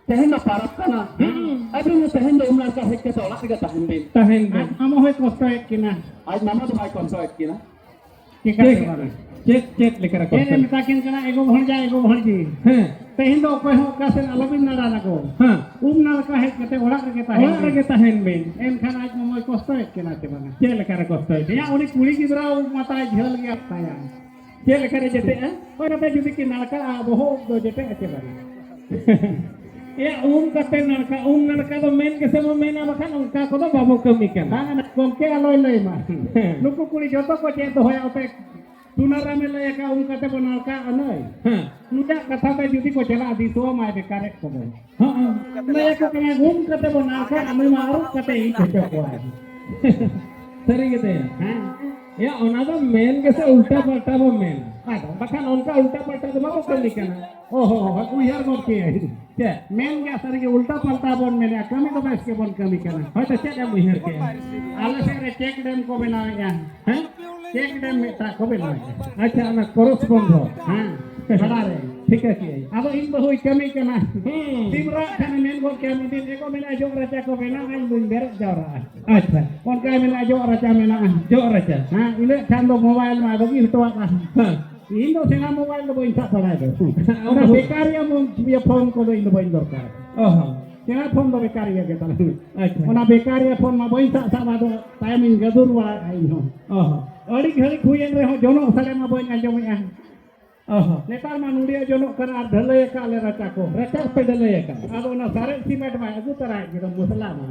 ᱛᱮᱦᱮᱧ ᱫᱚ ᱯᱟᱨᱟᱵᱽ ᱠᱟᱱᱟ᱾ ᱦᱩᱸ᱾ ᱟᱹᱵᱤᱱ ᱫᱚ ᱛᱮᱦᱮᱧ ᱫᱚ ᱩᱢ ᱱᱟᱲᱠᱟ ᱦᱮᱡ ᱠᱟᱛᱮ ᱚᱲᱟᱜ ᱨᱮᱜᱮ ᱛᱟᱦᱮᱱ ᱵᱤᱱ᱾ ᱛᱟᱦᱮᱱ ᱵᱤᱱ᱾ ᱟᱡ ᱢᱟᱢᱟ ᱦᱚᱸᱭ ᱠᱚᱥᱴᱚᱭᱮᱫ ᱠᱤᱱᱟ᱾ ᱟᱡ ᱢᱟᱢᱟ ᱫᱚ ᱵᱟᱭ ᱠᱚᱥᱴᱚᱭᱮᱫ ᱠᱤᱱᱟ᱾ ᱪᱮᱠᱟᱛᱮ ᱪᱮᱫ, ᱵᱟᱝᱟ? ᱪᱮᱫ, ᱪᱮᱫ ᱞᱮᱠᱟᱨᱮ ᱪᱮᱫ ᱮ ᱠᱚᱥᱴᱚᱭᱮᱫ? ᱢᱮᱛᱟ ᱠᱤᱱ ᱠᱟᱱᱟ, ᱮ ᱜᱚ ᱵᱷᱟᱬᱡᱟ, ᱮ ᱜᱚ ᱵᱷᱟᱬᱡᱤ᱾ ᱦᱮᱸ᱾ ᱛᱮᱦᱮᱧ ᱫᱚ ᱚᱠᱚᱭ ᱦᱚᱸ ᱚᱠᱟ ᱥᱮᱫ ᱟᱞᱚᱵᱤᱱ ᱫᱟᱬᱟᱱᱟᱠᱚ᱾ ᱦᱮᱸ᱾ ᱩᱢ ᱱᱟᱲᱠᱟ ᱦᱮᱡ ᱠᱟᱛᱮ ᱚᱲᱟᱜ ᱨᱮᱜᱮ ᱛᱟᱦᱮᱱ ᱚᱲᱟᱜ ᱵᱤᱱ᱾ ᱨᱮᱜᱮ ᱛᱟᱦᱮᱱ ᱵᱤᱱ᱾ ᱮᱱᱠᱷᱟᱱ ᱟᱡ ᱢᱟᱢᱟᱭ ᱠᱚᱥᱴᱚᱭᱮᱫ ᱠᱤᱱᱟ ᱪᱮ ᱵᱟᱝᱟ? ᱪᱮᱫ ᱞᱮᱠᱟᱨᱮ ᱠᱚᱥᱴᱚᱭᱮᱫ ᱠᱤᱱᱟ? ᱮᱭᱟ, ᱩᱱᱤ ᱠᱩᱲᱤ ᱜᱤᱫᱽᱨᱟᱹ ᱢᱟᱛᱟᱭ ᱡᱷᱟᱹᱞ ᱜᱮᱭᱟ ᱛᱟᱭᱟ᱾ ᱪᱮᱫ ᱞᱮᱠᱟᱨᱮ ᱡᱮᱴᱮᱜᱼᱟ? ᱚᱱᱟᱛᱮ ᱡᱩᱫᱤ ᱠᱤᱱ ᱱᱟᱲᱠᱟᱜᱼᱟ, ᱵᱚᱦᱚᱜ ᱫᱚ ᱡᱮᱴᱮᱜᱼᱟ ᱪᱮ ᱵᱟᱝᱟ? ᱮᱭᱟ, ᱩᱢ ᱠᱟᱛᱮ ᱱᱟᱲᱠᱟ, ᱩᱢ ᱱᱟᱲᱠᱟ ᱫᱚ ᱢᱮᱱ ᱜᱮᱥᱮ ᱵᱚ ᱢᱮᱱᱟ, ᱵᱟᱠᱷᱟᱱ ᱚᱱᱠᱟ ᱠᱚᱫᱚ ᱵᱟᱵᱚ ᱠᱟᱹᱢᱤ ᱠᱟᱱᱟ᱾ ᱵᱟᱝᱟ, ᱜᱚᱢᱠᱮ ᱟᱞᱚᱭ ᱞᱟᱹᱭ ᱢᱟ᱾ ᱦᱮᱸ᱾ ᱱᱩᱠᱩ ᱠᱩᱲᱤ ᱡᱚᱛᱚ ᱠᱚ ᱪᱮᱫ ᱫᱚᱦᱚᱭᱟ, ᱚᱛᱮ ᱥᱩᱱᱟᱨᱟᱢᱮ ᱞᱟᱹᱭ ᱟᱠᱟᱫ, ᱩᱢ ᱠᱟᱛᱮ ᱵᱚ ᱱᱟᱲᱠᱟᱜᱼᱟ ᱱᱟᱹᱭ᱾ ᱦᱮᱸ᱾ ᱱᱩᱭᱟᱜ ᱠᱟᱛᱷᱟ ᱛᱮ ᱡᱩᱫᱤ ᱠᱚ ᱪᱟᱞᱟᱜᱼᱟ, ᱫᱤᱥᱣᱟᱹ ᱢᱟᱭ ᱵᱮᱠᱟᱨᱮᱫ ᱠᱚᱫᱚ᱾ ᱦᱮᱸ, ᱦᱮᱸ᱾ ᱞᱟᱹᱭ ᱟᱠᱚ ᱠᱟᱱᱟ, ᱩᱢ ᱠᱟᱛᱮ ᱵᱚ ᱱᱟᱲᱠᱟᱜᱼᱟ, ᱱᱩᱭ ᱢᱟ ᱟᱹᱨᱩᱵ ᱠᱟᱛᱮ ᱤᱡ ᱦᱚᱪᱚ ᱠᱚᱣᱟᱭ᱾ ᱥᱟᱹᱨᱤ ᱜᱮ ᱛᱟᱭᱟ᱾ ᱦᱮᱸ᱾ ᱭᱟ, ᱚᱱᱟ ᱫᱚ ᱢᱮᱱ ᱜᱮᱥᱮ ᱩᱞᱴᱟ ᱯᱟᱞᱴᱟ ᱵᱚ ᱢᱮᱱᱟ᱾ ᱟᱫᱚ? ᱵᱟᱠᱷᱟᱱ ᱚᱱᱠᱟ ᱩᱞᱴᱟ ᱯᱟᱞᱴᱟ ᱫᱚ ᱵᱟᱵᱚ ᱠᱟᱹᱢᱤ ᱠᱟᱱᱟ᱾ ᱚ ᱦᱚ, ᱦᱚ, ᱩᱭᱦᱟᱹᱨ ᱜᱚᱫ ᱠᱮᱜᱼᱟᱹᱧ᱾ ᱪᱮᱫ? ᱢᱮᱱ ᱜᱮ ᱥᱟᱹᱨᱤ ᱜᱮ ᱩᱞᱴᱟ ᱯᱟᱞᱴᱟ ᱵᱚᱱ ᱢᱮᱱᱮᱜᱼᱟ, ᱠᱟᱹᱢᱤ ᱫᱚ ᱵᱮᱥ ᱜᱮᱵᱚᱱ ᱠᱟᱹᱢᱤ ᱠᱟᱱᱟ᱾ ᱦᱳᱭᱛᱚ, ᱪᱮᱫ ᱮᱢ ᱩᱭᱦᱟᱹᱨ ᱠᱮᱜᱼᱟ? ᱟᱞᱮ ᱥᱮᱫ ᱨᱮ ᱪᱮᱠ ᱰᱮᱢ ᱠᱚ ᱵᱮᱱᱟᱣᱮᱜᱼᱟ᱾ ᱦᱮᱸ? ᱪᱮᱠ ᱰᱮᱢ ᱢᱤᱫᱴᱟᱝ ᱠᱚ ᱵᱮᱱᱟᱣᱮᱜᱼᱟ᱾ ᱟᱪᱪᱷᱟ, ᱚᱱᱟ ᱠᱨᱚᱥ ᱵᱚᱱᱫᱷᱚ᱾ ᱦᱮᱸ, ᱜᱟᱰᱟ ᱨᱮ᱾ ᱴᱷᱤᱠᱟᱹ ᱠᱮᱜᱼᱟᱹᱧ᱾ ᱟᱫᱚ ᱤᱧ ᱵᱟᱹᱦᱩᱭ ᱠᱟᱹᱢᱤ ᱠᱟᱱᱟ᱾ ᱦᱩᱸ᱾ ᱛᱤᱱ ᱨᱟᱜ ᱠᱷᱟᱱᱮ ᱢᱮᱱ ᱜᱚᱫ ᱠᱮᱜᱼᱟ, ᱢᱤᱫ ᱫᱤᱱ ᱮ ᱜᱚ ᱢᱮᱱᱟ, ᱡᱚᱜ ᱨᱟᱪᱟ ᱠᱚ ᱵᱮᱱᱟᱣᱟ, ᱤᱧ ᱫᱩᱧ ᱵᱮᱨᱮᱫ ᱡᱟᱣᱨᱟᱜᱼᱟ᱾ ᱟᱪᱪᱷᱟ᱾ ᱚᱱᱠᱟ ᱢᱮᱱᱟᱜᱼᱟ, ᱡᱚᱜ ᱨᱟᱪᱟ ᱢᱮᱱᱟᱜᱼᱟ᱾ ᱡᱚᱜ ᱨᱟᱪᱟ᱾ ᱦᱮᱸ, ᱤᱱᱟᱹᱜ ᱠᱷᱟᱱ ᱫᱚ ᱢᱳᱵᱟᱭᱤᱞ ᱢᱟ ᱵᱟᱹᱜᱤ ᱦᱚᱴᱚᱣᱟᱜᱼᱟ᱾ ᱦᱮᱸ᱾ ᱤᱧ ᱫᱚ ᱥᱮᱬᱟ ᱢᱳᱵᱟᱭᱤᱞ ᱫᱚ ᱵᱟᱹᱧ ᱥᱟᱵ ᱵᱟᱲᱟᱭ ᱫᱚ᱾ ᱟᱢ ᱤᱭᱟᱹ ᱯᱷᱳᱱ ᱠᱚᱫᱚ ᱤᱧ ᱫᱚ ᱵᱟᱹᱧ ᱫᱚᱨᱠᱟᱨ᱾ ᱚ ᱦᱚᱸ᱾ ᱱᱚᱣᱟ ᱯᱷᱳᱱ ᱫᱚ ᱵᱮᱠᱟᱨᱤᱭᱟᱹ ᱜᱮ ᱛᱟᱞᱟᱝ᱾ ᱟᱪᱪᱷᱟ᱾ ᱚᱱᱟ ᱵᱮᱠᱟᱨᱤᱭᱟᱹ ᱯᱷᱳᱱ ᱢᱟ ᱵᱟᱹᱧ ᱥᱟᱵ ᱥᱟᱵ, ᱟᱫᱚ ᱛᱟᱭᱚᱢᱤᱧ ᱜᱟᱹᱫᱩᱨ ᱵᱟᱲᱟᱭᱮᱫᱼᱟ ᱤᱧ ᱦᱚᱸ᱾ ᱚ ᱦᱚᱸ᱾ ᱟᱹᱰᱤ ᱜᱷᱟᱹᱲᱤᱡ ᱦᱩᱭᱮᱱ ᱨᱮᱦᱚᱸ ᱡᱚᱱᱚᱜ ᱥᱟᱰᱮ ᱢᱟ ᱵᱟᱹᱧ ᱟᱸᱡᱚᱢᱮᱫᱼᱟ᱾ ᱚ ᱦᱚᱸ᱾ ᱱᱮᱛᱟᱨ ᱢᱟ ᱱᱚᱰᱮ ᱡᱚᱱᱚᱜ ᱠᱟᱱᱟ ᱟᱨ ᱰᱷᱟᱹᱞᱟᱹᱭ ᱟᱠᱟᱫ ᱞᱮ ᱨᱟᱪᱟ ᱠᱚ᱾ ᱨᱟᱪᱟ ᱯᱮ ᱰᱷᱟᱹᱞᱟᱹᱭ ᱟᱠᱟᱫ? ᱟᱫᱚ ᱚᱱᱟ ᱥᱟᱨᱮᱡ ᱥᱤᱢᱮᱱᱴ ᱢᱟ ᱟᱹᱜᱩ ᱛᱟᱨᱟᱭᱮᱫ ᱜᱮ ᱫᱚ ᱢᱚᱥᱞᱟ ᱢᱟ᱾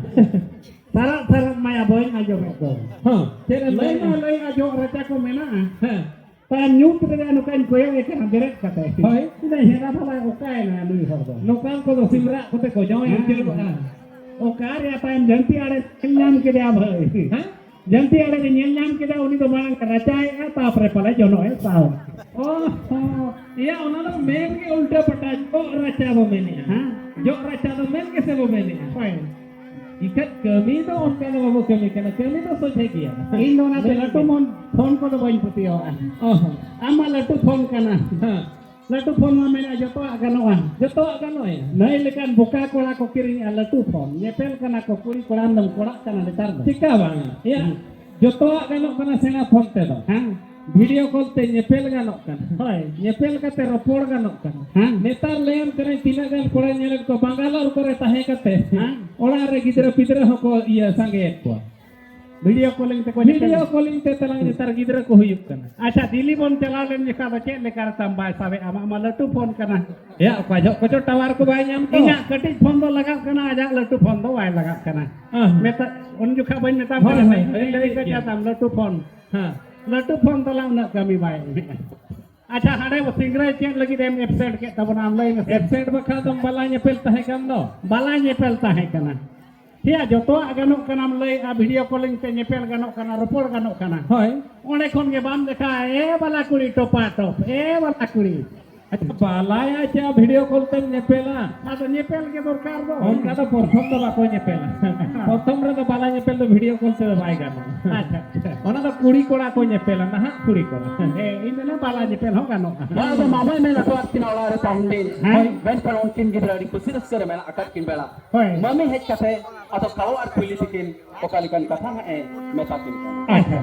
ᱥᱟᱨᱟᱜ ᱥᱟᱨᱟᱜ ᱢᱟᱭᱟ ᱵᱟᱹᱧ ᱟᱸᱡᱚᱢᱮᱫ ᱫᱚ᱾ ᱦᱚᱸ᱾ ᱪᱮᱫ ᱮᱢ ᱞᱟᱹᱭ ᱢᱟ ᱢᱮᱱᱮᱫᱼᱟ? ᱞᱟᱹᱭ ᱟᱸᱡᱚᱢ ᱨᱟᱪᱟ ᱠᱚ ᱢᱮᱱᱟᱜᱼᱟ᱾ ᱦᱮᱸ᱾ ᱛᱟᱭᱚᱢ ᱧᱩᱛ ᱨᱮ ᱱᱚᱝᱠᱟᱧ ᱠᱚᱭᱚᱜ ᱮ ᱠᱟᱱᱟ ᱵᱮᱨᱮᱫ ᱠᱟᱛᱮ᱾ ᱦᱳᱭ᱾ ᱤᱱᱟᱹ ᱦᱮᱨᱟ ᱵᱷᱟᱞᱟ ᱚᱠᱟᱭᱮᱱᱟ ᱱᱩᱭ ᱦᱚᱲ ᱫᱚ? ᱱᱚᱝᱠᱟᱱ ᱠᱚᱫᱚ ᱥᱤᱢᱨᱟᱜ ᱠᱚᱛᱮ ᱠᱚ ᱡᱟᱶᱟᱭ ᱦᱮᱸ᱾ ᱩᱪᱟᱹᱲᱚᱜᱼᱟ᱾ ᱚᱠᱟ ᱨᱮᱭᱟᱜ ᱛᱟᱭᱚᱢ ᱡᱷᱟᱹᱱᱴᱤ ᱟᱲᱮ ᱧᱮᱞ ᱧᱟᱢ ᱠᱮᱫᱮᱭᱟ ᱵᱷᱟᱹᱭ? ᱦᱮᱸ? ᱡᱷᱟᱹᱱᱴᱤ ᱟᱲᱮ ᱨᱮ ᱧᱮᱞ ᱧᱟᱢ ᱠᱮᱫᱟ, ᱩᱱᱤ ᱫᱚ ᱢᱟᱲᱟᱝ ᱨᱟᱪᱟᱭᱮᱫᱼᱟ, ᱛᱟᱯᱚᱨᱮ ᱯᱟᱞᱮ ᱡᱚᱱᱚᱜ ᱮ ᱥᱟᱵ᱾ ᱚ ᱦᱚᱸ, ᱮᱭᱟ, ᱚᱱᱟ ᱫᱚ ᱢᱮᱱ ᱜᱮ ᱩᱞᱴᱟᱹ ᱯᱟᱴᱟ, ᱡᱚᱜ ᱨᱟᱪᱟ ᱵᱚ ᱢᱮᱱᱮᱜᱼᱟ᱾ ᱦᱮᱸ᱾ ᱡᱚᱜ ᱨᱟᱪᱟ ᱫᱚ ᱢᱮᱱ ᱜᱮᱥᱮ ᱵᱚ ᱢᱮᱱᱮᱜᱼᱟ᱾ ᱦᱳᱭ᱾ ᱤᱠᱷᱟᱹᱡ ᱠᱟᱹᱢᱤ ᱫᱚ ᱚᱱᱠᱟ ᱫᱚ ᱵᱟᱵᱚ ᱠᱟᱹᱢᱤ ᱠᱟᱱᱟ, ᱠᱟᱹᱢᱤ ᱫᱚ ᱥᱚᱡᱷᱮ ᱜᱮᱭᱟ᱾ ᱤᱧ ᱫᱚ ᱚᱱᱟᱛᱮ ᱢᱮᱱ ᱞᱟᱹᱴᱩ ᱜᱮ᱾ ᱢᱚᱱ ᱯᱷᱳᱱ ᱠᱚᱫᱚ ᱵᱟᱹᱧ ᱯᱟᱹᱛᱭᱟᱹᱣᱟᱜᱼᱟ᱾ ᱚ ᱦᱚᱸ᱾ ᱟᱢ ᱢᱟ ᱞᱟᱹᱴᱩ ᱯᱷᱳᱱ ᱠᱟᱱᱟ᱾ ᱦᱮᱸ᱾ ᱞᱟᱹᱴᱩ ᱯᱷᱳᱱ ᱢᱟ ᱢᱮᱱᱟᱜᱼᱟ, ᱡᱚᱛᱚᱣᱟᱜ ᱜᱟᱱᱚᱜᱼᱟ᱾ ᱡᱚᱛᱚᱣᱟᱜ ᱜᱟᱱᱚᱜᱼᱟ᱾ ᱱᱟᱹᱭ ᱞᱮᱠᱟᱱ ᱵᱚᱠᱟ ᱠᱚᱲᱟ ᱠᱚ ᱠᱤᱨᱤᱧᱮᱜᱼᱟ ᱞᱟᱹᱴᱩ ᱯᱷᱳᱱ᱾ ᱧᱮᱯᱮᱞ ᱠᱟᱱᱟ ᱠᱚ ᱠᱩᱲᱤ ᱠᱚᱲᱟᱢ ᱫᱚᱢ ᱠᱚᱲᱟᱜ ᱠᱟᱱᱟ ᱱᱮᱛᱟᱨ ᱫᱚ᱾ ᱪᱮᱠᱟ ᱵᱟᱝᱟ? ᱮᱭᱟ, ᱦᱮᱸ᱾ ᱡᱚᱛᱚᱣᱟᱜ ᱜᱟᱱᱚᱜ ᱠᱟᱱᱟ ᱥᱮᱬᱟ ᱯᱷᱳᱱ ᱛᱮᱫᱚ᱾ ᱦᱮᱸ᱾ ᱵᱷᱤᱰᱤᱭᱳ ᱠᱚᱞ ᱛᱮ ᱧᱮᱯᱮᱞ ᱜᱟᱱᱚᱜ ᱠᱟᱱᱟ᱾ ᱦᱳᱭ᱾ ᱧᱮᱯᱮᱞ ᱠᱟᱛᱮ ᱨᱚᱯᱚᱲ ᱜᱟᱱᱚᱜ ᱠᱟᱱᱟ᱾ ᱦᱮᱸ᱾ ᱱᱮᱛᱟᱨ ᱞᱟᱹᱭᱟᱢ ᱠᱟᱹᱱᱟᱹᱧ ᱛᱤᱱᱟᱹᱜ ᱜᱟᱱ ᱠᱚᱲᱟᱧ ᱧᱮᱞᱮᱫ ᱠᱚᱣᱟ ᱵᱟᱝᱜᱟᱞᱳᱨ ᱠᱚᱨᱮ ᱛᱟᱦᱮᱸ ᱠᱟᱛᱮ ᱦᱮᱸ᱾ ᱚᱲᱟᱜ ᱨᱮ ᱜᱤᱫᱽᱨᱟᱹ ᱯᱤᱫᱽᱨᱟᱹ ᱦᱚᱸᱠᱚ ᱤᱭᱟᱹ ᱥᱟᱸᱜᱮᱭᱮᱫ ᱠᱚᱣᱟ᱾ ᱵᱷᱤᱰᱤᱭᱳ ᱠᱚᱞᱤᱝ ᱛᱮᱠᱚ ᱵᱷᱤᱰᱤᱭᱳ ᱧᱮᱯᱮᱞ᱾ ᱠᱚᱞᱤᱝ ᱛᱮ ᱛᱟᱞᱟᱝ ᱱᱮᱛᱟᱨ ᱜᱤᱫᱽᱨᱟᱹ ᱠᱚ ᱦᱩᱭᱩᱜ ᱠᱟᱱᱟ᱾ ᱟᱪᱪᱷᱟ, ᱫᱤᱞᱞᱤ ᱵᱚᱱ ᱪᱟᱞᱟᱣ ᱞᱮᱱ ᱡᱚᱠᱷᱟ ᱫᱚ ᱪᱮᱫ ᱞᱮᱠᱟ ᱨᱮ ᱛᱟᱢ ᱵᱟᱭ ᱥᱟᱵᱮᱫ? ᱟᱢᱟᱜ ᱢᱟ ᱞᱟᱹᱴᱩ ᱯᱷᱳᱱ ᱠᱟᱱᱟ᱾ ᱮᱭᱟ, ᱚᱠᱟ ᱡᱚᱦᱚᱜ ᱠᱚᱪᱚ ᱴᱟᱣᱟᱨ ᱠᱚ ᱵᱟᱭ ᱧᱟᱢ ᱫᱚ᱾ ᱤᱧᱟᱹᱜ ᱠᱟᱹᱴᱤᱡ ᱯᱷᱳᱱ ᱫᱚ ᱞᱟᱜᱟᱜ ᱠᱟᱱᱟ, ᱟᱡᱟᱜ ᱞᱟᱹᱴᱩ ᱯᱷᱳᱱ ᱫᱚ ᱵᱟᱭ ᱞᱟᱜᱟᱜ ᱠᱟᱱᱟ᱾ ᱦᱮᱸ, ᱦᱮᱸ᱾ ᱢᱮᱛᱟ-, ᱩᱱ ᱡᱚᱠᱷᱟ ᱵᱟᱹᱧ ᱢᱮᱛᱟᱢ ᱦᱳᱭ, ᱠᱟᱱᱟ, ᱦᱳᱭ, ᱢᱮᱛᱟᱢ ᱦᱳᱭ, ᱠᱟᱱᱟ, ᱞᱟᱹᱭ ᱠᱮᱫ ᱪᱤᱠᱟᱹ ᱜᱮᱭᱟ᱾ ᱛᱟᱢ ᱞᱟᱹᱴᱩ ᱯᱷᱳᱱ? ᱦᱮᱸ᱾ ᱞᱟᱹᱴᱩ ᱯᱷᱳᱱ ᱛᱟᱞᱟᱝ ᱩᱱᱟᱹᱜ ᱠᱟᱹᱢᱤ ᱵᱟᱭ ᱮᱢᱮᱫᱼᱟ᱾ ᱟᱪᱪᱷᱟ, ᱦᱟᱸᱰᱮ ᱥᱤᱝᱨᱟᱹᱭ ᱪᱮᱫ ᱞᱟᱹᱜᱤᱫ ᱮᱢ ᱮᱵᱥᱮᱱᱴ ᱠᱮᱫ ᱛᱟᱵᱚᱱᱟ, ᱟᱢ ᱞᱟᱹᱭ ᱢᱮᱥᱮ᱾ ᱮᱵᱥᱮᱱᱴ ᱵᱟᱠᱷᱟᱱ ᱫᱚ ᱵᱟᱞᱟ ᱧᱮᱯᱮᱞ ᱛᱟᱦᱮᱸ ᱠᱟᱱ ᱫᱚ᱾ ᱵᱟᱞᱟ ᱧᱮᱯᱮᱞ ᱛᱟᱦᱮᱸ ᱠᱟᱱᱟ᱾ ᱴᱷᱤᱠ ᱜᱮᱭᱟ, ᱡᱚᱛᱚᱣᱟᱜ ᱜᱟᱱᱚᱜ ᱠᱟᱱᱟᱢ ᱞᱟᱹᱭᱮᱫᱼᱟ, ᱵᱷᱤᱰᱤᱭᱳ ᱠᱚᱞᱤᱝ ᱛᱮ ᱧᱮᱯᱮᱞ ᱜᱟᱱᱚᱜ ᱠᱟᱱᱟ, ᱨᱚᱯᱚᱲ ᱜᱟᱱᱚᱜ ᱠᱟᱱᱟ᱾ ᱦᱳᱭ᱾ ᱚᱸᱰᱮ ᱠᱷᱚᱱ ᱜᱮ ᱵᱟᱢ ᱫᱮᱠᱷᱟᱜᱼᱟ, ᱮ ᱵᱟᱞᱟ ᱠᱩᱲᱤ ᱴᱚᱯᱟ ᱴᱚᱯ, ᱮ ᱵᱟᱞᱟ ᱠᱩᱲᱤ᱾ ᱟᱪᱪᱷᱟ, ᱵᱟᱞᱟᱭᱟ ᱪᱮ ᱵᱷᱤᱰᱤᱭᱳ ᱠᱚᱞ ᱛᱮᱢ ᱧᱮᱯᱮᱞᱟ? ᱟᱫᱚ ᱧᱮᱯᱮᱞ ᱜᱮ ᱫᱚᱨᱠᱟᱨ ᱫᱚ᱾ ᱚᱱᱠᱟ ᱫᱚ ᱯᱨᱚᱛᱷᱚᱢ ᱫᱚ ᱵᱟᱠᱚ ᱧᱮᱯᱮᱞᱟ᱾ ᱯᱨᱚᱛᱷᱚᱢ ᱨᱮᱫᱚ ᱵᱟᱞᱟ ᱧᱮᱯᱮᱞ ᱫᱚ ᱵᱷᱤᱰᱤᱭᱳ ᱠᱚᱞ ᱛᱮᱫᱚ ᱵᱟᱭ ᱜᱟᱱᱚᱜᱼᱟ᱾ ᱟᱪᱪᱷᱟ, ᱟᱪᱪᱷᱟ᱾ ᱚᱱᱟ ᱫᱚ ᱠᱩᱲᱤ ᱠᱚᱲᱟ ᱠᱚ ᱧᱮᱯᱮᱞᱟ, ᱱᱟᱦᱟᱜ ᱠᱩᱲᱤ ᱠᱚᱲᱟ᱾ ᱦᱮᱸ, ᱤᱧ ᱫᱚ ᱱᱟ ᱵᱟᱞᱟ ᱧᱮᱯᱮᱞ ᱦᱚᱸ ᱜᱟᱱᱚᱜᱼᱟ᱾ ᱱᱚᱣᱟ ᱫᱚ ᱢᱟᱢᱟᱭ ᱢᱮᱱ ᱦᱚᱴᱚᱣᱟᱫ ᱠᱤᱱᱟ ᱚᱲᱟᱜ ᱨᱮ ᱛᱟᱦᱮᱸ ᱞᱤᱧ᱾ ᱦᱮᱸ᱾ ᱢᱮᱱᱠᱷᱟᱱ ᱩᱱᱠᱤᱱ ᱜᱤᱫᱽᱨᱟᱹ ᱟᱹᱰᱤ ᱠᱩᱥᱤ ᱨᱟᱹᱥᱠᱟᱹ ᱨᱮ ᱢᱮᱱᱟᱜ ᱟᱠᱟᱫ ᱠᱤᱱ ᱵᱮᱲᱟ᱾ ᱦᱳᱭ᱾ ᱢᱟᱹᱢᱤ ᱦᱮᱡ ᱠᱟᱛᱮ ᱟᱫᱚ ᱠᱟᱣᱚ ᱟᱨ ᱠᱩᱭᱞᱤ ᱛᱤᱠᱤᱱ ᱚᱠᱟ ᱞᱮᱠᱟᱱ ᱠᱟᱛᱷᱟ ᱦᱟᱸᱜ ᱮ ᱢᱮᱛᱟ ᱠᱤᱱ ᱠᱟᱱᱟ᱾ ᱟᱪᱪᱷᱟ᱾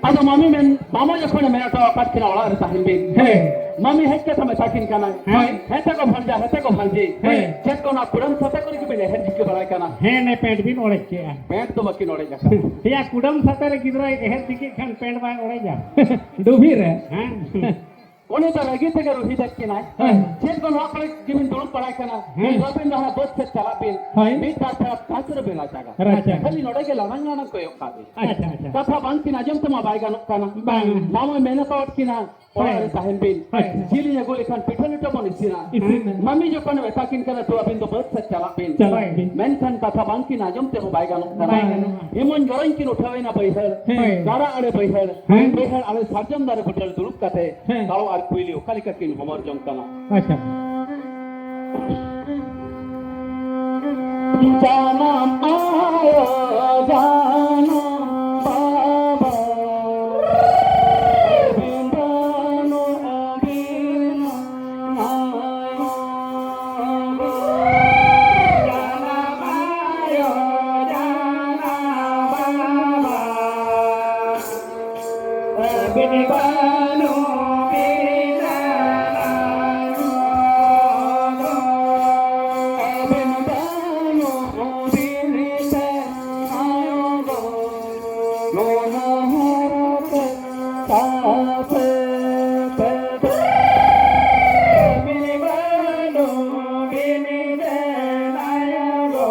ᱟᱫᱚ ᱢᱟᱢᱤ ᱢᱮᱱ, ᱢᱟᱢᱚ ᱡᱚᱠᱷᱚᱱᱮ ᱢᱮᱱ ᱦᱚᱴᱚ ᱟᱠᱟᱫ ᱠᱤᱱᱟ ᱚᱲᱟᱜ ᱨᱮ ᱛᱟᱦᱮᱱ ᱵᱤᱱ᱾ ᱦᱮᱸ᱾ ᱢᱟᱢᱤ ᱦᱮᱡ ᱠᱟᱛᱮ ᱢᱮᱛᱟ ᱠᱤᱱ ᱠᱟᱱᱟᱭ, ᱦᱳᱭ᱾ "ᱦᱮᱸ ᱛᱟᱠᱚ ᱵᱷᱟᱱᱡᱟ, ᱦᱮᱸ ᱛᱟᱠᱚ ᱵᱷᱟᱱᱡᱤ, ᱦᱮᱸ᱾ ᱪᱮᱫ ᱠᱚ ᱚᱱᱟ ᱠᱩᱰᱟᱹᱢ ᱥᱟᱛᱮ ᱠᱚᱨᱮ ᱜᱮᱵᱤᱱ ᱮᱦᱮᱨ ᱡᱤᱠᱟᱹ ᱵᱟᱲᱟᱭ ᱠᱟᱱᱟ?" ᱦᱮᱸ, ᱱᱮ ᱯᱮᱱᱴ ᱵᱤᱱ ᱚᱲᱮᱡ ᱠᱮᱜᱼᱟ᱾ ᱯᱮᱱᱴ ᱫᱚ ᱵᱟᱹᱠᱤᱱ ᱚᱲᱮᱡ ᱟᱠᱟᱫᱟ᱾ ᱮᱭᱟ, ᱠᱩᱰᱟᱹᱢ ᱥᱟᱛᱮ ᱨᱮ ᱜᱤᱫᱽᱨᱟᱹᱭ ᱮᱦᱮᱨ ᱡᱤᱠᱟᱹᱜ ᱠᱷᱟᱱ ᱯᱮᱱᱴ ᱵᱟᱭ ᱚᱲᱮᱡᱟ᱾ ᱰᱩᱵᱷᱤ ᱨᱮ᱾ ᱦᱮᱸ᱾ ᱩᱱᱤ ᱫᱚ ᱨᱟᱹᱜᱤ ᱛᱮᱜᱮ ᱨᱩᱦᱤ ᱫᱮᱡ ᱠᱮᱱᱟᱭ᱾ ᱦᱮᱸ᱾ ᱪᱮᱫ ᱠᱚ ᱱᱚᱣᱟ ᱠᱚᱨᱮ ᱜᱮᱵᱤᱱ ᱫᱩᱲᱩᱵ ᱵᱟᱲᱟᱭ ᱠᱟᱱᱟ? ᱦᱮᱸ᱾ ᱟᱹᱵᱤᱱ ᱫᱚ ᱦᱟᱱᱟ ᱵᱟᱹᱫᱽ ᱥᱮᱫ ᱪᱟᱞᱟᱜ ᱵᱤᱱ᱾ ᱦᱳᱭ᱾ ᱢᱤᱫ ᱵᱟᱨ ᱯᱷᱮᱨᱟ ᱠᱟᱪ ᱨᱮᱵᱤᱱ ᱨᱟᱪᱟᱜᱟ᱾ ᱨᱟᱪᱟᱜᱟ᱾ ᱠᱷᱟᱹᱞᱤ ᱱᱚᱰᱮ ᱜᱮ ᱞᱟᱲᱟᱝ ᱞᱟᱲᱟᱝ ᱠᱚᱭᱚᱜ ᱠᱟᱜ ᱵᱤᱱ᱾ ᱟᱪᱪᱷᱟ, ᱟᱪᱪᱷᱟ᱾ ᱠᱟᱛᱷᱟ ᱵᱟᱝ ᱠᱤᱱ ᱟᱸᱡᱚᱢ ᱛᱮᱢᱟ ᱵᱟᱭ ᱜᱟᱱᱚᱜ ᱠᱟᱱᱟ᱾ ᱵᱟᱝ᱾ ᱢᱟᱢᱚᱭ ᱢᱮᱱ ᱦᱚᱴᱚᱣᱟᱫ ᱠᱤᱱᱟ, ᱦᱳᱭ᱾ ᱚᱲᱟᱜ ᱨᱮ ᱛᱟᱦᱮᱱ ᱵᱤᱱ᱾ ᱟᱪᱪᱷᱟ᱾ ᱡᱤᱞ ᱤᱧ ᱟᱹᱜᱩ ᱞᱮᱠᱷᱟᱱ ᱯᱤᱴᱷᱟᱹ ᱞᱮᱴᱚ ᱵᱚᱱ ᱤᱥᱤᱱᱟ᱾ ᱤᱥᱤᱱᱟ᱾ ᱢᱟᱢᱤ ᱡᱚᱠᱷᱚᱱᱮ ᱢᱮᱛᱟ ᱠᱤᱱ ᱠᱟᱱᱟ, "ᱛᱚ ᱟᱹᱵᱤᱱ ᱫᱚ ᱵᱟᱹᱫᱽ ᱥᱮᱫ ᱪᱟᱞᱟᱜ ᱵᱤᱱ᱾" ᱪᱟᱞᱟᱜ ᱵᱤᱱ᱾ ᱢᱮᱱᱠᱷᱟᱱ ᱠᱟᱛᱷᱟ ᱵᱟᱝ ᱠᱤᱱ ᱟᱸᱡᱚᱢ ᱛᱮᱦᱚᱸ ᱵᱟᱭ ᱜᱟᱱᱚᱜ ᱠᱟᱱᱟ᱾ ᱵᱟᱭ ᱜᱟᱱᱚᱜᱼᱟ᱾ ᱦᱤᱢᱚᱱ ᱡᱚᱨᱚᱧ ᱠᱤᱱ ᱩᱴᱷᱟᱹᱣ ᱮᱱᱟ ᱵᱟᱹᱭᱦᱟᱹᱲ᱾ ᱦᱮᱸ᱾ ᱜᱟᱰᱟ ᱟᱲᱮ ᱵᱟᱹᱭᱦᱟᱹᱲ᱾ ᱦᱮᱸ᱾ ᱵᱟᱹᱭᱦᱟᱹᱲ ᱟᱲᱮ ᱥᱟᱨᱡᱚᱢ ᱫᱟᱨᱮ ᱵᱩᱴᱟᱹ ᱨᱮ ᱫᱩᱲᱩᱵ ᱠᱟᱛᱮ ᱦᱮᱸ᱾ ᱛᱟᱣ ᱟᱨ ᱠᱩᱭᱞᱤ ᱚᱠᱟ ᱞᱮᱠᱟ ᱠᱤᱱ ᱦᱚᱢᱚᱨ ᱡᱚᱝ ᱠᱟᱱᱟ᱾ ᱟᱪᱪᱷᱟ᱾ ᱡᱟᱱᱟᱢ ᱟᱭᱳ, ᱡᱟᱱᱟᱢ ᱵᱟᱵᱟ, ᱟᱹᱵᱤᱱ ᱵᱟᱹᱱᱩᱜ ᱵᱤᱱᱟ ᱟᱭᱳ ᱜᱚ᱾ ᱡᱟᱱᱟᱢ ᱟᱭᱳ, ᱡᱟᱱᱟᱢ ᱵᱟᱵᱟ, ᱟᱹᱵᱤᱱ ᱵᱟᱹᱱᱩᱜ ᱵᱤᱱᱟ ᱟᱭᱳ ᱜᱚ᱾ ᱟᱹᱵᱤᱱ ᱵᱟᱹᱱᱩᱜ ᱵᱤᱱ ᱛᱮ ᱟᱭᱳ ᱜᱚ᱾ ᱱᱚᱣᱟ ᱦᱟᱨᱟ ᱛᱮ ᱛᱟᱯᱮ ᱛᱮ ᱫᱚ᱾ ᱟᱹᱵᱤᱱ ᱵᱟᱹᱱᱩᱜ ᱵᱤᱱ ᱛᱮ ᱟᱭᱳ ᱜᱚ᱾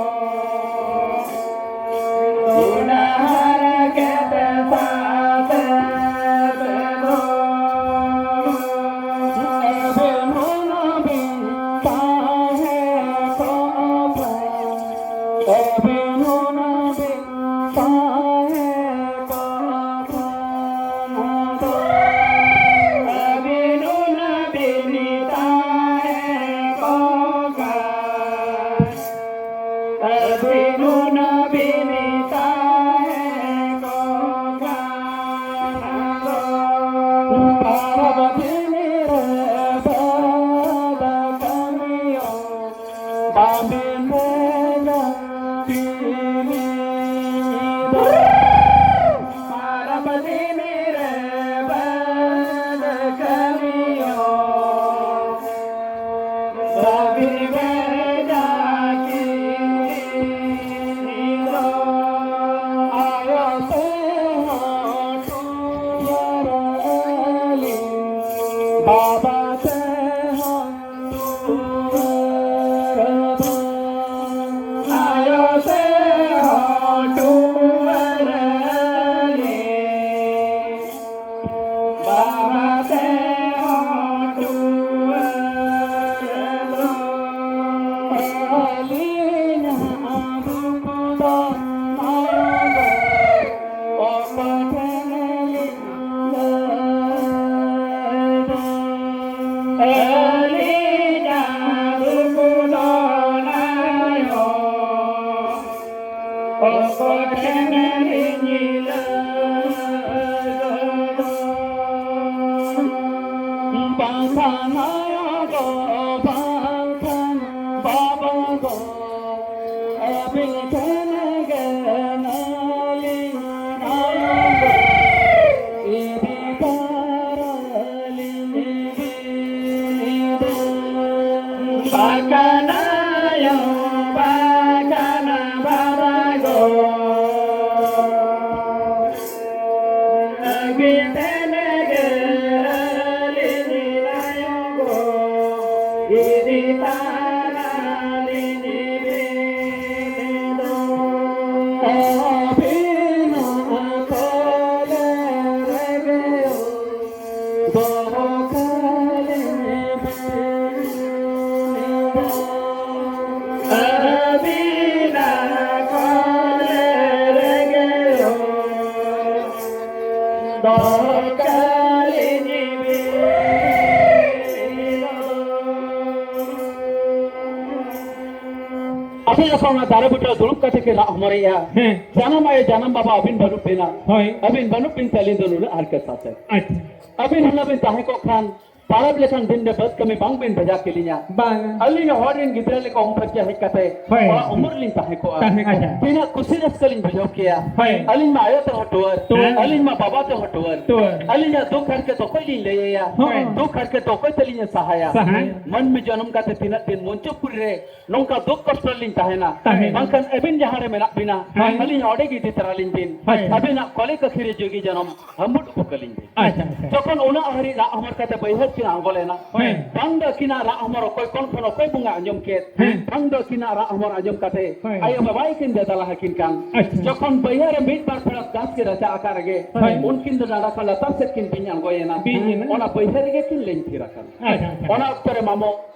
ᱵᱟᱵᱟ ᱛᱮᱦᱚᱸ ᱴᱩᱣᱟᱹᱨ ᱫᱚ, ᱟᱭᱳ ᱛᱮᱦᱚᱸ ᱴᱩᱣᱟᱹᱨ ᱟᱹᱞᱤᱧ, ᱵᱟᱵᱟ ᱛᱮᱦᱚᱸ ᱴᱩᱣᱟᱹᱨ ᱫᱚ᱾ ᱟᱹᱞᱤᱧᱟᱜ ᱫᱩᱠ ᱫᱚ ᱟᱭᱳ ᱫᱚ ᱚᱠᱚᱭ ᱴᱷᱮᱱ ᱞᱤᱧ ᱞᱟᱹᱭᱟ? ᱟᱹᱞᱤᱧᱟᱜ ᱫᱩᱠ ᱫᱚ ᱟᱭᱳ ᱚᱠᱚᱭ ᱴᱷᱮᱱ ᱞᱤᱧ ᱞᱟᱹᱭᱟ? ᱵᱟᱝᱠᱷᱟᱱ ᱟᱭᱳ ᱜᱚ, ᱵᱟᱝᱠᱷᱟᱱ ᱵᱟᱵᱟ ᱜᱚ, ᱟᱹᱵᱤᱱ ᱴᱷᱮᱱ ᱜᱮ ᱟᱹᱞᱤᱧ ᱟᱭᱳ ᱜᱚ, ᱤᱫᱤ ᱛᱟᱨᱟ ᱞᱤᱧ ᱤᱫᱤ ᱫᱚ᱾ ᱵᱟᱠᱷᱟᱱ ᱟᱭᱳ, ᱵᱟᱠᱷᱟᱱ ᱵᱟᱵᱟ ᱜᱚ, ᱟᱹᱵᱤᱱ ᱴᱷᱮᱱ ᱜᱮ ᱟᱹᱞᱤᱧ ᱟᱭᱳ ᱜᱚ, ᱤᱫᱤ ᱛᱟᱨᱟ ᱞᱤᱧ ᱤᱫᱤ ᱫᱚ᱾ ᱟᱹᱵᱤᱱᱟᱜ ᱠᱚᱞᱮ ᱨᱮᱜᱮ ᱫᱚᱦᱚ ᱠᱟᱞᱤᱧ ᱵᱤᱱ ᱫᱚ᱾ ᱟᱹᱵᱤᱱᱟᱜ ᱠᱚᱞᱮ ᱨᱮᱜᱮ ᱫᱚᱦᱚ ᱠᱟᱞᱤᱧ ᱵᱤᱱ ᱫᱚ᱾ ᱟᱯᱮ ᱡᱚᱠᱷᱚᱱ ᱚᱱᱟ ᱫᱟᱨᱮ ᱵᱩᱴᱟᱹ ᱨᱮ ᱫᱩᱲᱩᱵ ᱠᱟᱛᱮ ᱠᱤᱱ ᱨᱟᱜ ᱦᱚᱢᱚᱨᱮᱜᱼᱟ, ᱦᱮᱸ᱾ ᱡᱟᱱᱟᱢ ᱟᱭᱳ, ᱡᱟᱱᱟᱢ ᱵᱟᱵᱟ, ᱟᱹᱵᱤᱱ ᱵᱟᱹᱱᱩᱜ ᱵᱤᱱᱟ᱾ ᱦᱳᱭ᱾ ᱟᱹᱵᱤᱱ ᱵᱟᱹᱱᱩᱜ ᱵᱤᱱ ᱛᱮ ᱟᱹᱞᱤᱧ ᱫᱚ ᱱᱩᱱᱟᱹᱜ ᱦᱟᱨᱠᱮᱛ ᱥᱟᱥᱮᱛ᱾ ᱟᱪᱪᱷᱟ᱾ ᱟᱹᱵᱤᱱ ᱦᱩᱱᱟᱹᱝ ᱵᱤᱱ ᱛᱟᱦᱮᱸ ᱠᱚᱜ ᱠᱷᱟᱱ, ᱯᱟᱨᱟᱵᱽ ᱞᱮᱠᱟᱱ ᱫᱤᱱ ᱨᱮ ᱵᱟᱹᱫᱽ ᱠᱟᱹᱢᱤ ᱵᱟᱝ ᱵᱤᱱ ᱵᱷᱮᱡᱟ ᱠᱮᱞᱤᱧᱟ᱾ ᱵᱟᱝ᱾ ᱟᱹᱞᱤᱧ ᱦᱚᱲ ᱨᱮᱱ ᱜᱤᱫᱽᱨᱟᱹ ᱞᱮᱠᱟ ᱩᱢ ᱯᱷᱟᱨᱪᱟ ᱦᱮᱡ ᱠᱟᱛᱮ ᱦᱳᱭ᱾ ᱚᱲᱟᱜ ᱩᱢᱩᱞ ᱨᱮᱞᱤᱧ ᱛᱟᱦᱮᱸ ᱠᱚᱜᱼᱟ᱾ ᱛᱟᱦᱮᱸ ᱠᱚᱜᱼᱟ᱾ ᱟᱪᱪᱷᱟ᱾ ᱛᱤᱱᱟᱹᱜ ᱠᱩᱥᱤ ᱨᱟᱹᱥᱠᱟᱹ ᱞᱤᱧ ᱵᱩᱡᱷᱟᱹᱣ ᱠᱮᱭᱟ᱾ ᱦᱳᱭ᱾ ᱟᱹᱞᱤᱧ ᱢᱟ ᱟᱭᱳ ᱛᱮᱦᱚᱸ ᱴᱩᱣᱟᱹᱨ, ᱴᱩᱣᱟᱹᱨ᱾ ᱟᱹᱞᱤᱧ ᱢᱟ ᱵᱟᱵᱟ ᱛᱮᱦᱚᱸ ᱴᱩᱣᱟᱹᱨ᱾ ᱴᱩᱣᱟᱹᱨ᱾ ᱟᱹᱞᱤᱧᱟᱜ ᱫᱩᱠ ᱦᱟᱨᱠᱮᱛ ᱚᱠᱚᱭ ᱞᱤᱧ ᱞᱟᱹᱭ ᱟᱭᱟ? ᱦᱳᱭ᱾ ᱫᱩᱠ ᱦᱟᱨᱠᱮᱛ ᱚᱠᱚᱭ ᱛᱮᱞᱤᱧ ᱥᱟᱦᱟᱭᱟ? ᱥᱟᱦᱟᱭᱟ᱾ ᱢᱟᱹᱱᱢᱤ ᱡᱚᱱᱚᱢ ᱠᱟᱛᱮ ᱛᱤᱱᱟᱹᱜ ᱫᱤᱱ ᱢᱚᱧᱪᱚᱯᱩᱨᱤ ᱨᱮ ᱱᱚᱝᱠᱟ ᱫᱩᱠ ᱠᱚᱥᱴᱚ ᱨᱮᱞᱤᱧ ᱛᱟᱦᱮᱱᱟ᱾ ᱛᱟᱦᱮᱱᱟ᱾ ᱵᱟᱝᱠᱷᱟᱱ ᱟᱹᱵᱤᱱ ᱡᱟᱦᱟᱸ ᱨᱮ ᱢᱮᱱᱟᱜ ᱵᱤᱱᱟ, ᱦᱳᱭ᱾ ᱟᱹᱞᱤᱧ ᱚᱸᱰᱮ ᱜᱮ ᱤᱫᱤ ᱛᱟᱨᱟ ᱞᱤᱧ ᱵᱤᱱ᱾ ᱦᱳᱭ᱾ ᱟᱹᱵᱤᱱᱟᱜ ᱠᱚᱞᱮ ᱠᱟᱹᱠᱷᱤ ᱨᱮ ᱡᱤᱣᱤ ᱡᱟᱱᱟᱢ ᱦᱟᱹᱢᱵᱩᱫ ᱩᱠᱩ ᱠᱟᱹᱞᱤᱧ ᱵᱤᱱ᱾ ᱟᱪᱪᱷᱟ, ᱟᱪᱪᱷᱟ᱾ ᱡᱚᱠᱷᱚᱱ ᱚᱱᱟ ᱦᱟᱹᱨᱤᱡ ᱨᱟᱜ ᱦᱚᱢᱚᱨ ᱠᱟᱛᱮ ᱵᱟᱹᱭᱦᱟᱹᱲ ᱠᱤᱱ ᱟᱬᱜᱚ ᱞᱮᱱᱟ, ᱦᱳᱭ᱾ ᱵᱟᱝ ᱫᱚ ᱟᱹᱠᱤᱱᱟᱜ ᱨᱟᱜ ᱦᱚᱢᱚᱨ ᱚᱠᱚᱭ ᱠᱚᱱ ᱠᱷᱚᱱ ᱚᱠᱚᱭ ᱵᱚᱸᱜᱟ ᱟᱸᱡᱚᱢ ᱠᱮᱫ, ᱦᱮᱸ᱾ ᱵᱟᱝ ᱫᱚ ᱟᱹᱠᱤᱱᱟᱜ ᱨᱟᱜ ᱦᱚᱢᱚᱨ ᱟᱸᱡᱚᱢ ᱠᱟᱛᱮ ᱦᱳᱭ᱾ ᱟᱭᱳ ᱵᱟᱵᱟ ᱜᱮᱠᱤᱱ ᱫᱮᱫᱟᱞᱟ ᱟᱹᱠᱤᱱ ᱠᱟᱱ᱾ ᱟᱪᱪᱷᱟ᱾ ᱡᱚᱠᱷᱚᱱ ᱵᱟᱹᱭᱦᱟᱹᱲ ᱨᱮ ᱢᱤᱫ ᱵᱟᱨ ᱯᱷᱮᱲᱟᱛ ᱜᱷᱟᱥ ᱜᱮ ᱨᱟᱪᱟ ᱟᱠᱟᱫ ᱨᱮᱜᱮ, ᱦᱳᱭ᱾ ᱩᱱᱠᱤᱱ ᱫᱚ ᱰᱟᱸᱰᱟ ᱠᱷᱚᱱ ᱞᱟᱛᱟᱨ ᱥᱮᱫ ᱠᱤᱱ ᱵᱤᱧ ᱟᱬᱜᱚᱭᱮᱱᱟ᱾ ᱵᱤᱧ ᱮᱱᱟ᱾ ᱚᱱᱟ ᱵᱟᱹᱭᱦᱟᱹᱲ ᱨᱮᱜᱮ ᱠᱤᱱ ᱞᱮᱧ ᱛᱷᱤᱨ ᱟᱠᱟᱱᱟ᱾ ᱟᱪᱪᱷᱟ, ᱟᱪᱪᱷᱟ᱾ ᱚᱱᱟ ᱚᱠᱛᱚ ᱨᱮ ᱢᱟᱢᱚ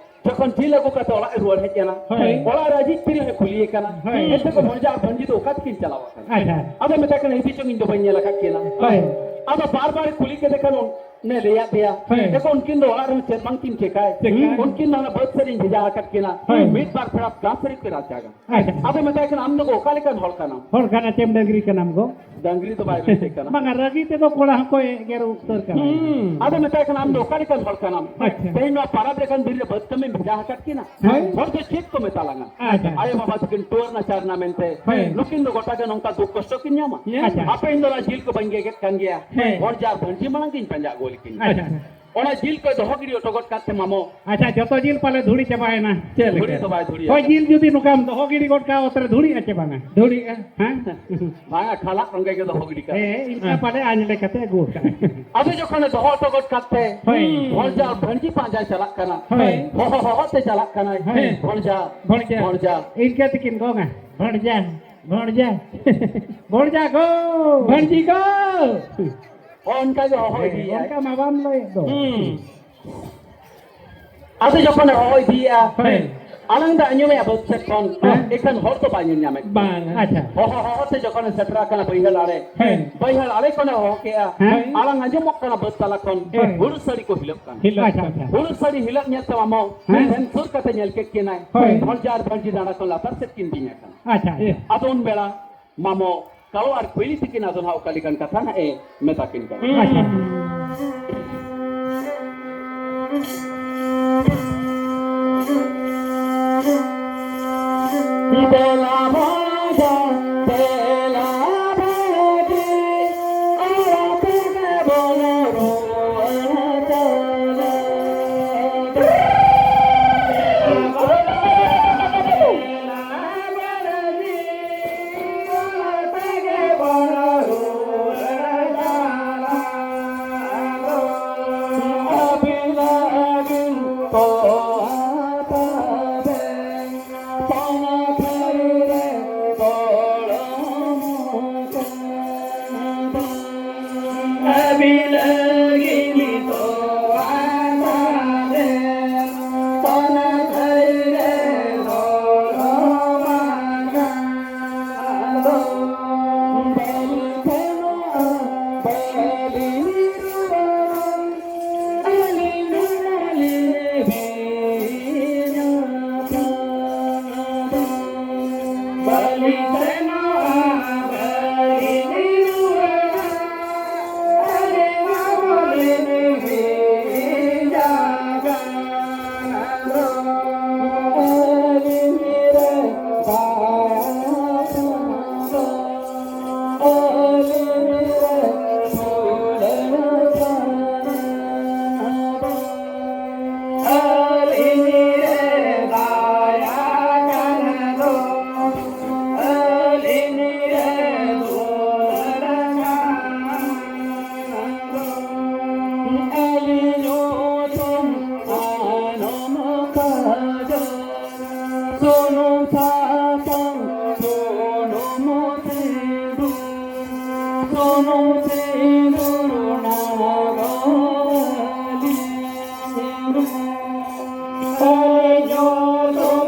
ᱡᱚᱠᱷᱚᱱ ᱡᱤᱞ ᱟᱹᱜᱩ ᱠᱟᱛᱮ ᱚᱲᱟᱜ ᱮ ᱨᱩᱣᱟᱹᱲ ᱦᱮᱡ ᱮᱱᱟ, ᱦᱳᱭ᱾ ᱚᱲᱟᱜ ᱨᱮ ᱟᱡ ᱟᱡᱤᱡ ᱛᱤᱨᱭᱳ ᱮ ᱠᱩᱞᱤᱭᱮ ᱠᱟᱱᱟ, ᱦᱳᱭ᱾ ᱮᱱᱛᱮ ᱠᱚ ᱵᱷᱚᱸᱡᱟ ᱟᱨ ᱵᱷᱚᱸᱡᱤ ᱫᱚ ᱚᱠᱟ ᱛᱮᱠᱤᱱ ᱪᱟᱞᱟᱣ ᱟᱠᱟᱱᱟ? ᱟᱪᱪᱷᱟ᱾ ᱟᱫᱚ ᱢᱮᱛᱟᱭ ᱠᱟᱱᱟ, "ᱦᱤᱫᱤ ᱪᱚᱝ, ᱤᱧ ᱫᱚ ᱵᱟᱹᱧ ᱧᱮᱞ ᱟᱠᱟᱫ ᱠᱤᱱᱟ᱾" ᱦᱳᱭ᱾ ᱟᱫᱚ ᱵᱟᱨ ᱵᱟᱨ ᱮ ᱠᱩᱞᱤ ᱠᱮᱫᱮ ᱠᱷᱟᱱ ᱩᱱᱤ ᱞᱟᱹᱭᱟᱫ ᱫᱮᱭᱟ, ᱦᱳᱭ᱾ ᱫᱮᱠᱷᱚ, ᱩᱱᱠᱤᱱ ᱫᱚ ᱚᱲᱟᱜ ᱨᱮᱦᱚᱸ ᱪᱮᱫ ᱵᱟᱝ ᱠᱤᱱ ᱪᱮᱠᱟᱭ᱾ ᱪᱮᱠᱟᱭ᱾ ᱩᱱᱠᱤᱱ ᱫᱚ ᱦᱟᱱᱟ ᱵᱟᱹᱫᱽ ᱥᱮᱫ ᱤᱧ ᱵᱷᱮᱡᱟ ᱟᱠᱟᱫ ᱠᱤᱱᱟ᱾ ᱦᱳᱭ᱾ ᱢᱤᱫ ᱵᱟᱨ ᱯᱷᱮᱲᱟᱛ ᱜᱷᱟᱥ ᱨᱮ ᱠᱤᱱ ᱨᱟᱪᱟᱜᱟ᱾ ᱟᱪᱪᱷᱟ᱾ ᱟᱫᱚ ᱢᱮᱛᱟᱭ ᱠᱟᱱᱟ, "ᱟᱢ ᱫᱚ ᱚᱠᱟ ᱞᱮᱠᱟᱱ ᱦᱚᱲ ᱠᱟᱱᱟᱢ?" ᱦᱚᱲ ᱠᱟᱱᱟ ᱪᱮᱢ, ᱰᱟᱹᱝᱨᱤ ᱠᱟᱱᱟᱢ ᱜᱚ? ᱰᱟᱹᱝᱨᱤ ᱫᱚ ᱵᱟᱭ ᱢᱮᱛᱟᱭ ᱠᱟᱱᱟ᱾ ᱵᱟᱝᱟ, ᱨᱟᱹᱜᱤ ᱛᱮᱫᱚ ᱠᱚᱲᱟ ᱦᱚᱸᱠᱚ ᱮᱜᱮᱨ ᱩᱛᱟᱹᱨ ᱠᱟᱱᱟ᱾ ᱦᱩᱸ᱾ ᱟᱫᱚ ᱢᱮᱛᱟᱭ ᱠᱟᱱᱟ, "ᱟᱢ ᱫᱚ ᱚᱠᱟ ᱞᱮᱠᱟᱱ ᱦᱚᱲ ᱠᱟᱱᱟᱢ? ᱟᱪᱪᱷᱟ᱾ ᱛᱮᱦᱮᱧ ᱱᱚᱣᱟ ᱯᱟᱨᱟᱵᱽ ᱞᱮᱠᱟᱱ ᱫᱤᱱ ᱨᱮ ᱵᱟᱹᱫᱽ ᱠᱟᱹᱢᱤᱢ ᱵᱷᱮᱡᱟ ᱟᱠᱟᱫ ᱠᱤᱱᱟ? ᱦᱳᱭ᱾ ᱦᱚᱲ ᱫᱚ ᱪᱮᱫ ᱠᱚ ᱢᱮᱛᱟ ᱞᱟᱝᱟ?" ᱟᱪᱪᱷᱟ᱾ ᱟᱭᱳ ᱵᱟᱵᱟ ᱛᱟᱹᱠᱤᱱ ᱴᱩᱣᱟᱹᱨ ᱱᱟᱪᱟᱨ ᱮᱱᱟ ᱢᱮᱱᱛᱮ, ᱦᱳᱭ᱾ ᱱᱩᱠᱤᱱ ᱫᱚ ᱜᱚᱴᱟ ᱜᱮ ᱱᱚᱝᱠᱟ ᱫᱩᱠ ᱠᱚᱥᱴᱚ ᱠᱤᱱ ᱧᱟᱢᱟ᱾ ᱧᱟᱢᱟ᱾ ᱟᱪᱪᱷᱟ᱾ ᱦᱟᱯᱮ, ᱤᱧ ᱫᱚ ᱚᱱᱟ ᱡᱤᱞ ᱠᱚ ᱵᱟᱹᱧ ᱜᱮᱜᱮᱫ ᱠᱟᱱ ᱜᱮᱭᱟ᱾ ᱦᱮᱸ᱾ ᱵᱷᱚᱸᱡᱟ ᱟᱨ ᱵᱷᱚᱸᱡᱤ ᱢᱟᱲᱟᱝ ᱜᱤᱧ ᱯᱟᱸᱡᱟ ᱟᱹᱜᱩ ᱞᱮᱠᱤᱱ᱾ ᱟᱪᱪᱷᱟ᱾ ᱚᱱᱟ ᱡᱤᱞ ᱠᱚᱭ ᱫᱚᱦᱚ ᱜᱤᱰᱤ ᱦᱚᱴᱚ ᱜᱚᱫ ᱠᱟᱜ ᱛᱮ ᱢᱟᱢᱚ᱾ ᱟᱪᱪᱷᱟ, ᱡᱚᱛᱚ ᱡᱤᱞ ᱯᱟᱞᱮ ᱫᱷᱩᱲᱤ ᱪᱟᱵᱟᱭᱮᱱᱟ᱾ ᱪᱮᱫ ᱞᱮᱠᱟ? ᱫᱷᱩᱲᱤ ᱫᱚ ᱵᱟᱭ ᱫᱷᱩᱲᱤᱭᱟ᱾ ᱦᱳᱭ, ᱡᱤᱞ ᱡᱩᱫᱤ ᱱᱚᱝᱠᱟᱢ ᱫᱚᱦᱚ ᱜᱤᱰᱤ ᱜᱚᱫ ᱠᱟᱜᱼᱟ ᱚᱛ ᱨᱮ, ᱫᱷᱩᱲᱤᱜᱼᱟ ᱪᱮ ᱵᱟᱝᱟ? ᱫᱷᱩᱲᱤᱜᱼᱟ᱾ ᱦᱮᱸ? ᱵᱟᱝᱟ, ᱠᱷᱟᱞᱟᱜ ᱨᱚᱝᱜᱮ ᱜᱮ ᱫᱚᱦᱚ ᱜᱤᱰᱤ ᱠᱟᱜᱼᱟ᱾ ᱦᱮᱸ, ᱤᱱᱠᱟ ᱦᱮᱸ᱾ ᱯᱟᱞᱮ ᱟᱸᱡᱽᱞᱮ ᱠᱟᱛᱮ ᱟᱹᱜᱩ ᱠᱟᱜᱼᱟ᱾ ᱟᱫᱚ ᱡᱚᱠᱷᱚᱱᱮ ᱫᱚᱦᱚ ᱦᱚᱴᱚ ᱜᱚᱫ ᱠᱟᱜ ᱛᱮ, ᱦᱳᱭ᱾ ᱵᱷᱚᱸᱡᱟ ᱵᱷᱟᱹᱱᱡᱤ ᱯᱟᱸᱡᱟᱭ ᱪᱟᱞᱟᱜ ᱠᱟᱱᱟ᱾ ᱦᱳᱭ᱾ ᱦᱚᱦᱚ ᱦᱚᱦᱚ ᱛᱮ ᱪᱟᱞᱟᱜ ᱠᱟᱱᱟᱭ᱾ ᱦᱮᱸ᱾ ᱵᱷᱚᱸᱡᱟ, ᱵᱷᱚᱸᱡᱟ᱾ ᱵᱷᱚᱸᱡᱟ᱾ ᱤᱱᱠᱟᱹ ᱛᱮᱠᱤᱱ ᱜᱚᱝᱟ, "ᱵᱷᱚᱸᱡᱟ, ᱵᱷᱚᱸᱡᱟ, ᱵᱷᱚᱸᱡᱟ ᱜᱳ! ᱵᱷᱚᱸᱡᱤ ᱜᱳ!" ᱦᱚᱸ, ᱚᱱᱠᱟ ᱜᱮ ᱦᱚᱦᱚ ᱦᱮᱸ, ᱤᱫᱤᱭᱮᱫᱼᱟᱭ᱾ ᱚᱱᱠᱟ ᱢᱟ ᱵᱟᱢ ᱞᱟᱹᱭᱮᱫ ᱫᱚ᱾ ᱦᱩᱸ᱾ ᱟᱫᱚ ᱡᱚᱠᱷᱚᱱᱮ ᱦᱚᱦᱚ ᱤᱫᱤᱭᱮᱫᱼᱟ, ᱦᱳᱭ᱾ ᱟᱞᱟᱝ ᱫᱚ ᱟᱸᱡᱚᱢᱮᱜᱼᱟ ᱵᱟᱹᱫᱽ ᱥᱮᱫ ᱠᱷᱚᱱ, ᱦᱮᱸ᱾ ᱮᱱᱠᱷᱟᱱ ᱦᱚᱲ ᱫᱚ ᱵᱟᱭ ᱧᱮᱞ ᱧᱟᱢᱮᱫ ᱠᱚᱣᱟ᱾ ᱵᱟᱝ᱾ ᱟᱪᱪᱷᱟ᱾ ᱦᱚᱦᱚ ᱦᱚᱦᱚ ᱛᱮ ᱡᱚᱠᱷᱚᱱᱮ ᱥᱮᱴᱮᱨ ᱟᱠᱟᱱᱟ ᱵᱟᱹᱭᱦᱟᱹᱲ ᱟᱲᱮ, ᱦᱮᱸ᱾ ᱵᱟᱹᱭᱦᱟᱹᱲ ᱟᱲᱮ ᱠᱷᱚᱱᱮ ᱦᱚᱦᱚ ᱠᱮᱜᱼᱟ, ᱦᱮᱸ᱾ ᱟᱲᱟᱝ ᱟᱸᱡᱚᱢᱚᱜ ᱠᱟᱱᱟ ᱵᱟᱹᱫᱽ ᱛᱟᱞᱟ ᱠᱷᱚᱱ, ᱦᱮᱸ᱾ ᱦᱩᱲᱩ ᱥᱟᱹᱲᱤ ᱠᱚ ᱦᱤᱞᱟᱹᱜ ᱠᱟᱱᱟ᱾ ᱦᱤᱞᱟᱹᱜ ᱟᱪᱪᱷᱟ, ᱠᱟᱱᱟ᱾ ᱟᱪᱪᱷᱟ᱾ ᱦᱩᱲᱩ ᱥᱟᱹᱲᱤ ᱦᱤᱞᱟᱹᱜ ᱧᱮᱞ ᱛᱮ ᱢᱟᱢᱚ ᱦᱮᱸ᱾ ᱴᱷᱮᱱ ᱥᱩᱨ ᱠᱟᱛᱮ ᱧᱮᱞ ᱠᱮᱫ ᱠᱤᱱᱟᱭ᱾ ᱦᱳᱭ᱾ ᱵᱷᱚᱸᱡᱟᱨ ᱵᱷᱚᱸᱡᱤ ᱰᱟᱸᱰᱟ ᱠᱷᱚᱱ ᱞᱟᱛᱟᱨ ᱥᱮᱫ ᱠᱤᱱ ᱵᱤᱧ ᱟᱠᱟᱱᱟ᱾ ᱟᱪᱪᱷᱟ᱾ ᱟᱫᱚ ᱩᱱ ᱵᱮᱲᱟ ᱢᱟᱢᱚ ᱠᱟᱣ ᱟᱨ ᱠᱩᱭᱞᱤ ᱛᱤᱠᱤᱱ ᱟᱫᱚ ᱱᱟᱦᱟᱜ ᱚᱠᱟ ᱞᱮᱠᱟᱱ ᱠᱟᱛᱷᱟ ᱱᱟᱦᱟᱜ ᱮ ᱢᱮᱛᱟ ᱠᱤᱱ ᱠᱟᱱᱟ᱾ ᱟᱪᱪᱷᱟ᱾ ᱫᱮᱞᱟ ᱵᱟᱡᱟ, ᱫᱮᱞᱟ ᱵᱟᱡᱟ, ᱟᱲᱟᱜ ᱛᱮᱜᱮ ᱵᱚᱱ ᱨᱩᱣᱟᱹᱲ ᱪᱟᱞᱟᱜ᱾ ᱥᱩᱱᱩᱢ ᱥᱟᱥᱟᱝ ᱥᱩᱱᱩᱢ ᱥᱤᱸᱫᱩᱨ, ᱥᱩᱱᱩᱢ ᱥᱤᱸᱫᱩᱨ ᱱᱟᱢ ᱫᱚ ᱟᱹᱞᱤᱧ ᱫᱚ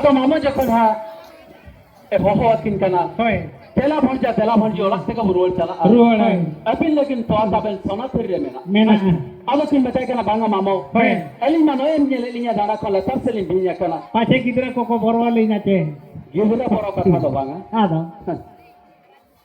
ᱛᱚ ᱢᱟᱢᱚ ᱡᱚᱠᱷᱚᱱ ᱦᱟᱸᱜ ᱮ ᱦᱚᱦᱚ ᱟᱹᱠᱤᱱ ᱠᱟᱱᱟ, ᱦᱳᱭ᱾ "ᱫᱮᱞᱟ ᱵᱷᱚᱱᱡᱟ, ᱫᱮᱞᱟ ᱵᱷᱚᱱᱡᱤ, ᱚᱲᱟᱜ ᱛᱮᱜᱮ ᱵᱚ ᱨᱩᱣᱟᱹᱲ ᱪᱟᱞᱟᱜᱼᱟ᱾ ᱨᱩᱣᱟᱹᱲ, ᱦᱳᱭ᱾ ᱟᱹᱵᱤᱱ ᱞᱟᱹᱜᱤᱫ ᱛᱚᱣᱟ ᱛᱟᱵᱮᱱ ᱥᱚᱱᱟ ᱛᱷᱟᱹᱨᱤ ᱨᱮ ᱢᱮᱱᱟᱜᱼᱟ᱾" ᱢᱮᱱᱟᱜᱼᱟ᱾ ᱟᱫᱚ ᱠᱤᱱ ᱢᱮᱛᱟᱭ ᱠᱟᱱᱟ, "ᱵᱟᱝᱟ ᱢᱟᱢᱚ, ᱦᱳᱭ᱾ ᱟᱹᱞᱤᱧ ᱢᱟ ᱱᱚᱜᱼᱚᱭ ᱮᱢ ᱧᱮᱞᱮᱫ ᱞᱤᱧᱟ, ᱰᱟᱸᱰᱟ ᱠᱷᱚᱱ ᱞᱟᱛᱟᱨ ᱥᱮᱫ ᱞᱤᱧ ᱵᱷᱤᱧ ᱟᱠᱟᱱᱟ᱾" ᱯᱟᱪᱷᱮ ᱜᱤᱫᱽᱨᱟᱹ ᱠᱚᱠᱚ ᱵᱚᱨᱚ ᱟᱹᱞᱤᱧᱟ ᱪᱮ? ᱜᱤᱫᱽᱨᱟᱹ ᱵᱚᱨᱚ ᱠᱟᱛᱷᱟ ᱫᱚ ᱵᱟᱝᱟ᱾ ᱟᱫᱚ?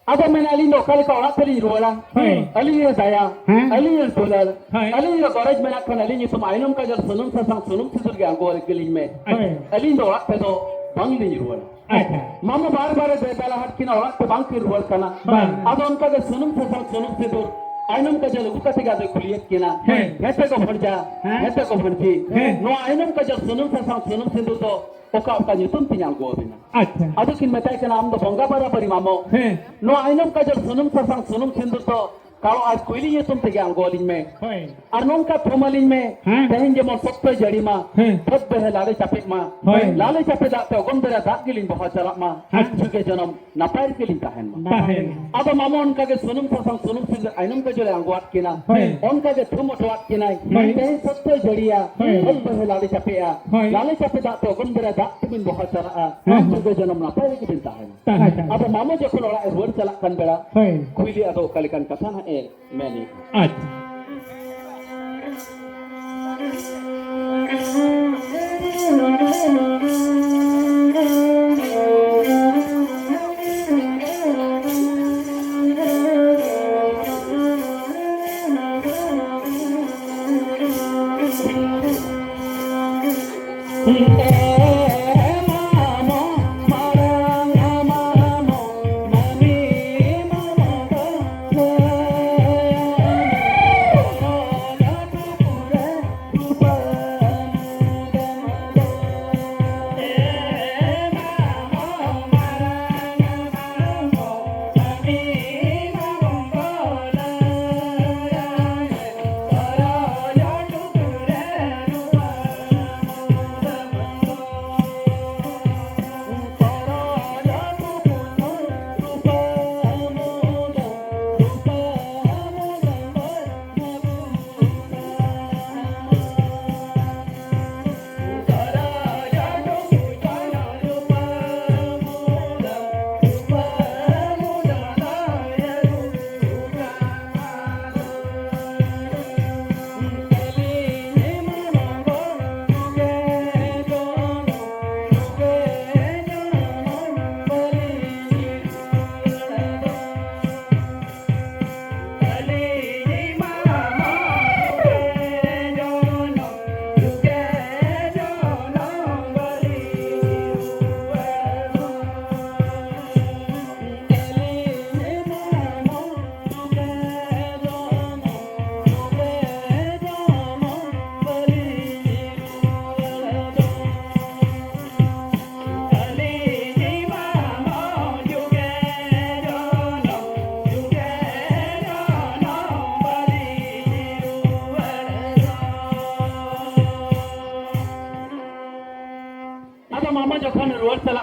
ᱟᱫᱚ ᱢᱮᱱᱟ, "ᱟᱹᱞᱤᱧ ᱫᱚ ᱚᱠᱟ ᱞᱮᱠᱟ ᱚᱲᱟᱜ ᱛᱮᱞᱤᱧ ᱨᱩᱣᱟᱹᱲᱟ? ᱦᱳᱭ᱾ ᱟᱹᱞᱤᱧ ᱨᱮ ᱫᱟᱭᱟ, ᱦᱮᱸ᱾ ᱟᱹᱞᱤᱧ ᱨᱮ ᱫᱩᱞᱟᱹᱲ, ᱦᱳᱭ᱾ ᱟᱹᱞᱤᱧ ᱨᱮ ᱜᱚᱨᱚᱡᱽ ᱢᱮᱱᱟᱜ ᱠᱷᱟᱱ ᱟᱹᱞᱤᱧ ᱧᱩᱛᱩᱢ ᱟᱭᱱᱚᱢ ᱠᱟᱡᱚᱞ ᱥᱩᱱᱩᱢ ᱥᱟᱥᱟᱝ ᱥᱩᱱᱩᱢ ᱥᱤᱸᱫᱩᱨ ᱜᱮ ᱟᱬᱜᱚ ᱟᱹᱞᱤᱧ ᱢᱮ᱾ ᱦᱳᱭ᱾ ᱟᱹᱞᱤᱧ ᱫᱚ ᱚᱲᱟᱜ ᱛᱮᱫᱚ ᱵᱟᱝ ᱞᱤᱧ ᱨᱩᱣᱟᱹᱲᱟ᱾" ᱟᱪᱪᱷᱟ᱾ ᱢᱟᱢᱚ ᱵᱟᱨ ᱵᱟᱨ ᱮ ᱫᱮᱵᱟᱞᱟ ᱦᱟᱫ ᱠᱤᱱᱟ, ᱚᱲᱟᱜ ᱛᱮ ᱵᱟᱝ ᱠᱤᱱ ᱨᱩᱣᱟᱹᱲ ᱠᱟᱱᱟ᱾ ᱵᱟᱝ᱾ ᱟᱫᱚ ᱚᱱᱠᱟ ᱜᱮ ᱥᱩᱱᱩᱢ ᱥᱟᱥᱟᱝ ᱥᱩᱱᱩᱢ ᱥᱤᱸᱫᱩᱨ ᱟᱭᱱᱚᱢ ᱠᱟᱡᱚᱞ ᱟᱹᱜᱩ ᱠᱟᱛᱮ ᱜᱮ ᱟᱫᱚᱭ ᱠᱩᱞᱤᱭᱮᱫ ᱠᱤᱱᱟ, ᱦᱮᱸ᱾ "ᱦᱮᱸ ᱛᱮ ᱜᱚ ᱵᱷᱚᱱᱡᱟ, ᱦᱮᱸ᱾ ᱦᱮᱸ ᱛᱮ ᱜᱚ ᱵᱷᱚᱱᱡᱤ, ᱦᱮᱸ᱾ ᱱᱚᱣᱟ ᱟᱭᱱᱚᱢ ᱠᱟᱡᱚᱞ ᱥᱩᱱᱩᱢ ᱥᱟᱥᱟᱝ ᱥᱩᱱᱩᱢ ᱥᱤᱸᱫᱩᱨ ᱫᱚ ᱚᱠᱟ ᱚᱠᱟ ᱧᱩᱛᱩᱢ ᱛᱤᱧ ᱟᱬᱜᱚ ᱟᱵᱤᱱᱟ?" ᱟᱪᱪᱷᱟ᱾ ᱟᱫᱚ ᱠᱤᱱ ᱢᱮᱛᱟᱭ ᱠᱟᱱᱟ, "ᱟᱢ ᱫᱚ ᱵᱚᱸᱜᱟ ᱵᱟᱨᱟᱵᱟᱨᱤ ᱢᱟᱢᱚ᱾ ᱦᱮᱸ᱾ ᱱᱚᱣᱟ ᱟᱭᱱᱚᱢ ᱠᱟᱡᱚᱞ ᱥᱩᱱᱩᱢ ᱥᱟᱥᱟᱝ ᱥᱩᱱᱩᱢ ᱥᱤᱸᱫᱩᱨ ᱫᱚ ᱠᱟᱞᱚ ᱟᱨ ᱠᱩᱭᱞᱤ ᱧᱩᱛᱩᱢ ᱛᱮᱜᱮ ᱟᱬᱜᱚ ᱟᱹᱞᱤᱧ ᱢᱮ᱾ ᱦᱳᱭ᱾ ᱟᱨ ᱱᱚᱝᱠᱟ ᱛᱷᱩᱢ ᱟᱹᱞᱤᱧ ᱢᱮ, ᱦᱮᱸ᱾ ᱛᱮᱦᱮᱧ ᱡᱮᱢᱚᱱ ᱥᱚᱠᱛᱚᱭ ᱡᱟᱹᱲᱤ ᱢᱟ, ᱦᱮᱸ᱾ ᱵᱷᱚᱛ ᱵᱚᱦᱮ ᱞᱟᱞᱮ ᱪᱟᱯᱮᱜ ᱢᱟ, ᱦᱳᱭ᱾ ᱞᱟᱞᱮ ᱪᱟᱯᱮ ᱫᱟᱜ ᱛᱮ ᱚᱜᱚᱢ ᱫᱚᱨᱭᱟ ᱫᱟᱜ ᱜᱮᱞᱤᱧ ᱵᱚᱦᱟ ᱪᱟᱞᱟᱜ ᱢᱟ, ᱦᱮᱸ᱾ ᱡᱩᱜᱮ ᱡᱚᱱᱚᱢ ᱱᱟᱯᱟᱭ ᱨᱮᱜᱮ ᱞᱤᱧ ᱛᱟᱦᱮᱱ ᱢᱟ᱾" ᱛᱟᱦᱮᱱ᱾ ᱟᱫᱚ ᱢᱟᱢᱚ ᱚᱱᱠᱟ ᱜᱮ ᱥᱩᱱᱩᱢ ᱥᱟᱥᱟᱝ ᱥᱩᱱᱩᱢ ᱥᱤᱸᱫᱩᱨ ᱟᱭᱱᱚᱢ ᱠᱟᱡᱚᱞᱮ ᱟᱬᱜᱚᱣᱟᱫ ᱠᱤᱱᱟ᱾ ᱦᱳᱭ᱾ ᱚᱱᱠᱟ ᱜᱮ ᱛᱷᱩᱢ ᱦᱚᱴᱚᱣᱟᱫ ᱠᱤᱱᱟᱭ᱾ ᱦᱳᱭ᱾ ᱛᱮᱦᱮᱧ ᱥᱚᱠᱛᱚᱭ ᱡᱟᱹᱲᱤᱭᱟ, ᱦᱳᱭ᱾ ᱵᱷᱚᱛ ᱵᱚᱦᱮ ᱞᱟᱞᱮ ᱪᱟᱯᱮᱜᱼᱟ, ᱦᱳᱭ᱾ ᱞᱟᱞᱮ ᱪᱟᱯᱮ ᱫᱟᱜ ᱛᱮ ᱚᱜᱚᱢ ᱫᱚᱨᱭᱟ ᱫᱟᱜ ᱛᱮᱵᱤᱱ ᱵᱚᱦᱟ ᱪᱟᱞᱟᱜᱼᱟ, ᱦᱳᱭ᱾ ᱡᱩᱜᱮ ᱡᱚᱱᱚᱢ ᱱᱟᱯᱟᱭ ᱨᱮᱜᱮ ᱵᱤᱱ ᱛᱟᱦᱮᱱᱟ᱾ ᱛᱟᱦᱮᱱᱟ᱾ ᱟᱫᱚ ᱢᱟᱢᱚ ᱡᱚᱠᱷᱚᱱ ᱚᱲᱟᱜ ᱮ ᱨᱩᱣᱟᱹᱲ ᱪᱟᱞᱟᱜ ᱠᱟᱱ ᱵᱮᱲᱟ, ᱦᱳᱭ᱾ ᱠᱩᱭᱞᱤ ᱟᱫᱚ ᱚᱠᱟ ᱞᱮᱠᱟᱱ ᱠᱟᱛᱷᱟ ᱱᱟᱦᱟᱜ ᱮ ᱢᱮᱱᱮᱫ᱾ ᱟᱪᱪᱷᱟ᱾